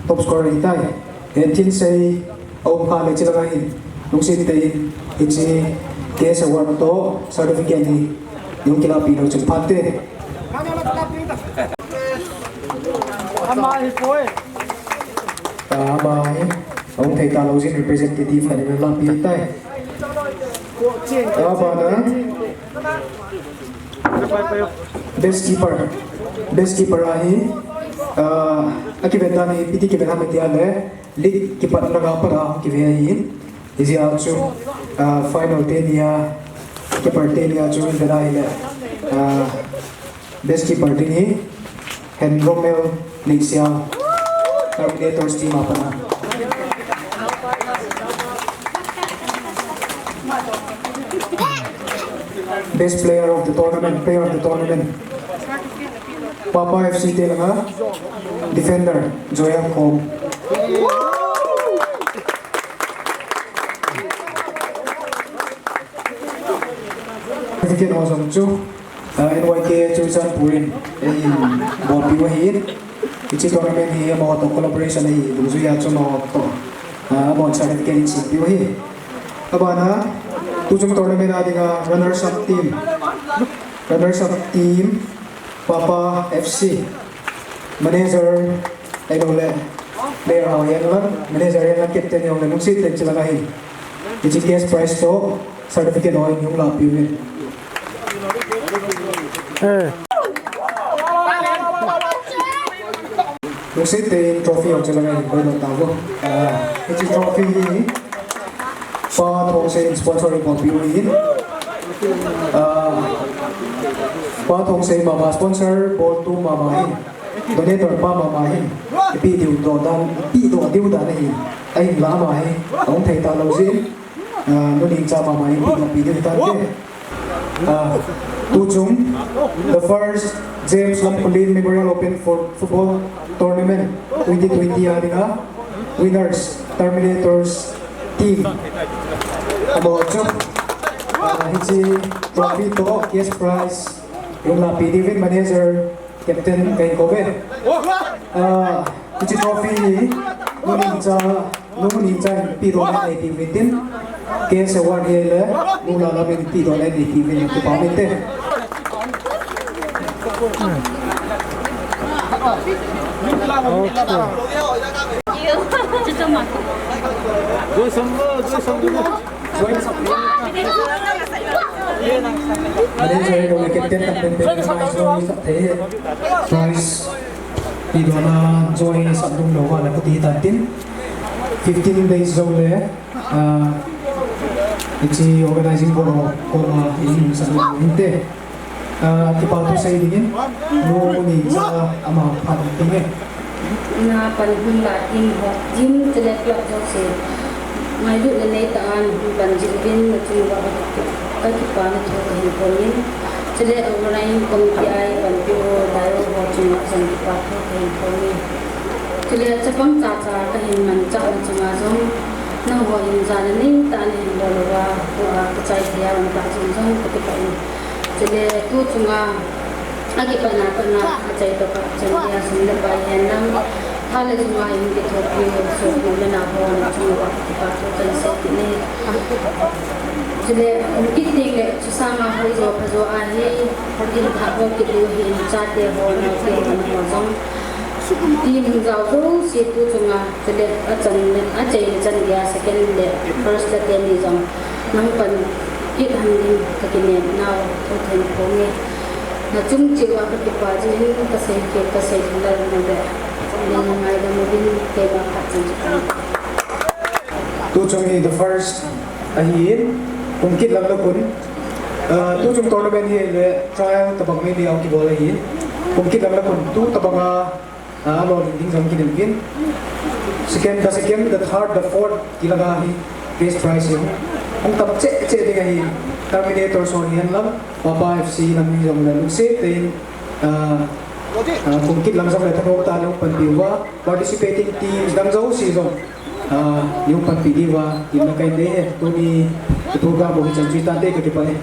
top scorer ahitai. Henthinsei aum phat le chilanga hin lungset tah in hiche cash award toh certificate hi hung kilahpeh lou chun phante. Ama hi poi. Ah, ama hi ahung thei talou jeh in representative khat in ana lahpeh tai. Abana best keeper. Best keeper ahi, ah, akiven dan hi ipi ti kiven ham iti le, league kipat langa pat a kive ahin. Hijeh a chu, ah, final teni a, keeper teni a chu ivet a hile, ah, best keeper ding hi Henromel Neisiang, Terminators team a pat a. Best player of the tournament, player of the tournament, Papa F C te langa defender, Joel Kom. Certificate ho jong chu, ah, N Y K Churachandpur in eibolpeh u ahin. Hiche tournament hi amaho toh collaboration ahi, dungjuia chu amaho toh, ah, amahon certificate in eisinpeh u ahi. Abana, tuchung tournament a dinga runners up team. Runners up team, Papa F C. Manager, ahilouleh player ho hihen lang, manager hihen lang, captain hihen lang, lungset tah in chilanga hin hiche cash prize toh certificate ho hin hung lahpeh uvin. Eh. Lungset tah in trophy ho chilanga hin boidoh tauvo. Ah, hiche trophy hi Pa Thongsei in sponsor eibolpeh u ahin. Ah, Pa Thongsei mama sponsor boltu mama hin. Donator pa mama hin ipedoh diu dan, ipedoh diu dan ahi. Ahinla ama hi ahung thei talou jeh in, ah, nu Ningcha mama hin ipedoh pi diu hitante. Ah, tuchung, the first James Lamkulin Memorial Open for Football Tournament twenty twenty a dinga winners, Terminators team. Amaho chu, ah, hiche trophy toh cash prize hung lahpeh diuvin manager, captain kahin kou ve. Ah, hiche trophy hi nu Ningcha, nu Ningcha in pedohna neipi uvin tin, cash award hi le nu Lalam in pedohna neipi uvin tin kipa uvin te. Manager, captain, captain, prize pedohna join sah ding lou va le kati tan tin, fifteen days jou le, ah, hiche organizing board ho koma ihin sah ding inte. Ah, kipa thu sei dingin, nu Ningcha ama phat ding e. Na pan hun la in ho, gym chule club jouse. Ngailutna neitah a nahung panjih uvin nachung uva kakipana thu kahin phong in. Chule overall committee a ipanpiu dai ho chunga jong kipathu kahin phong e. Chule chapang chacha kahin manchahna chunga jong nangho in jana neitah a nahin bol uva, tua kichai thei a um tah chun jong kakipah e. Chule tu chunga akipatna patna achai tokah chan dia sum le pai hen lang, tha le chunga in kithopiu sopi le nao ho nachung uva kipathu kahin sei kit e. Chule um kit teng le chusanga hoijo phajo ahi, hoitin tha ho kit u hin, chate ho, naote ho, nangho jong team hung jao jouse tu chunga, chule achan, achaina chan dia second le first le teni jong nahung pan kit ham din kakinem nau thu kahin phong e. Nachung cheh uva kakipah jeh in kasei kit, kasei lal nau le, neingaidam uvin keima phat chan chu kahin. Tuchung hi the first ahin, kum kit lam le khun, ah, tuchung tournament hi le trial tobang mai mai a kibol ahin, kum kit lam le khun tu tobanga, ah, alolhing ding jong kinem uvin. Second, the second, the third, the fourth ti langa hi cash prize hi hung tam cheh cheh ding ahi. Terminator ho hihen lang, Papa F C lam hi jong le lungset tah in, ah, ah, kum kit lam jong le thanom tah in neipanpi uva, participating teams dang jouse jong, ah, neipanpi diuva tin kahin dei e. Tuni program bou hichan chu hitante, kakipah e.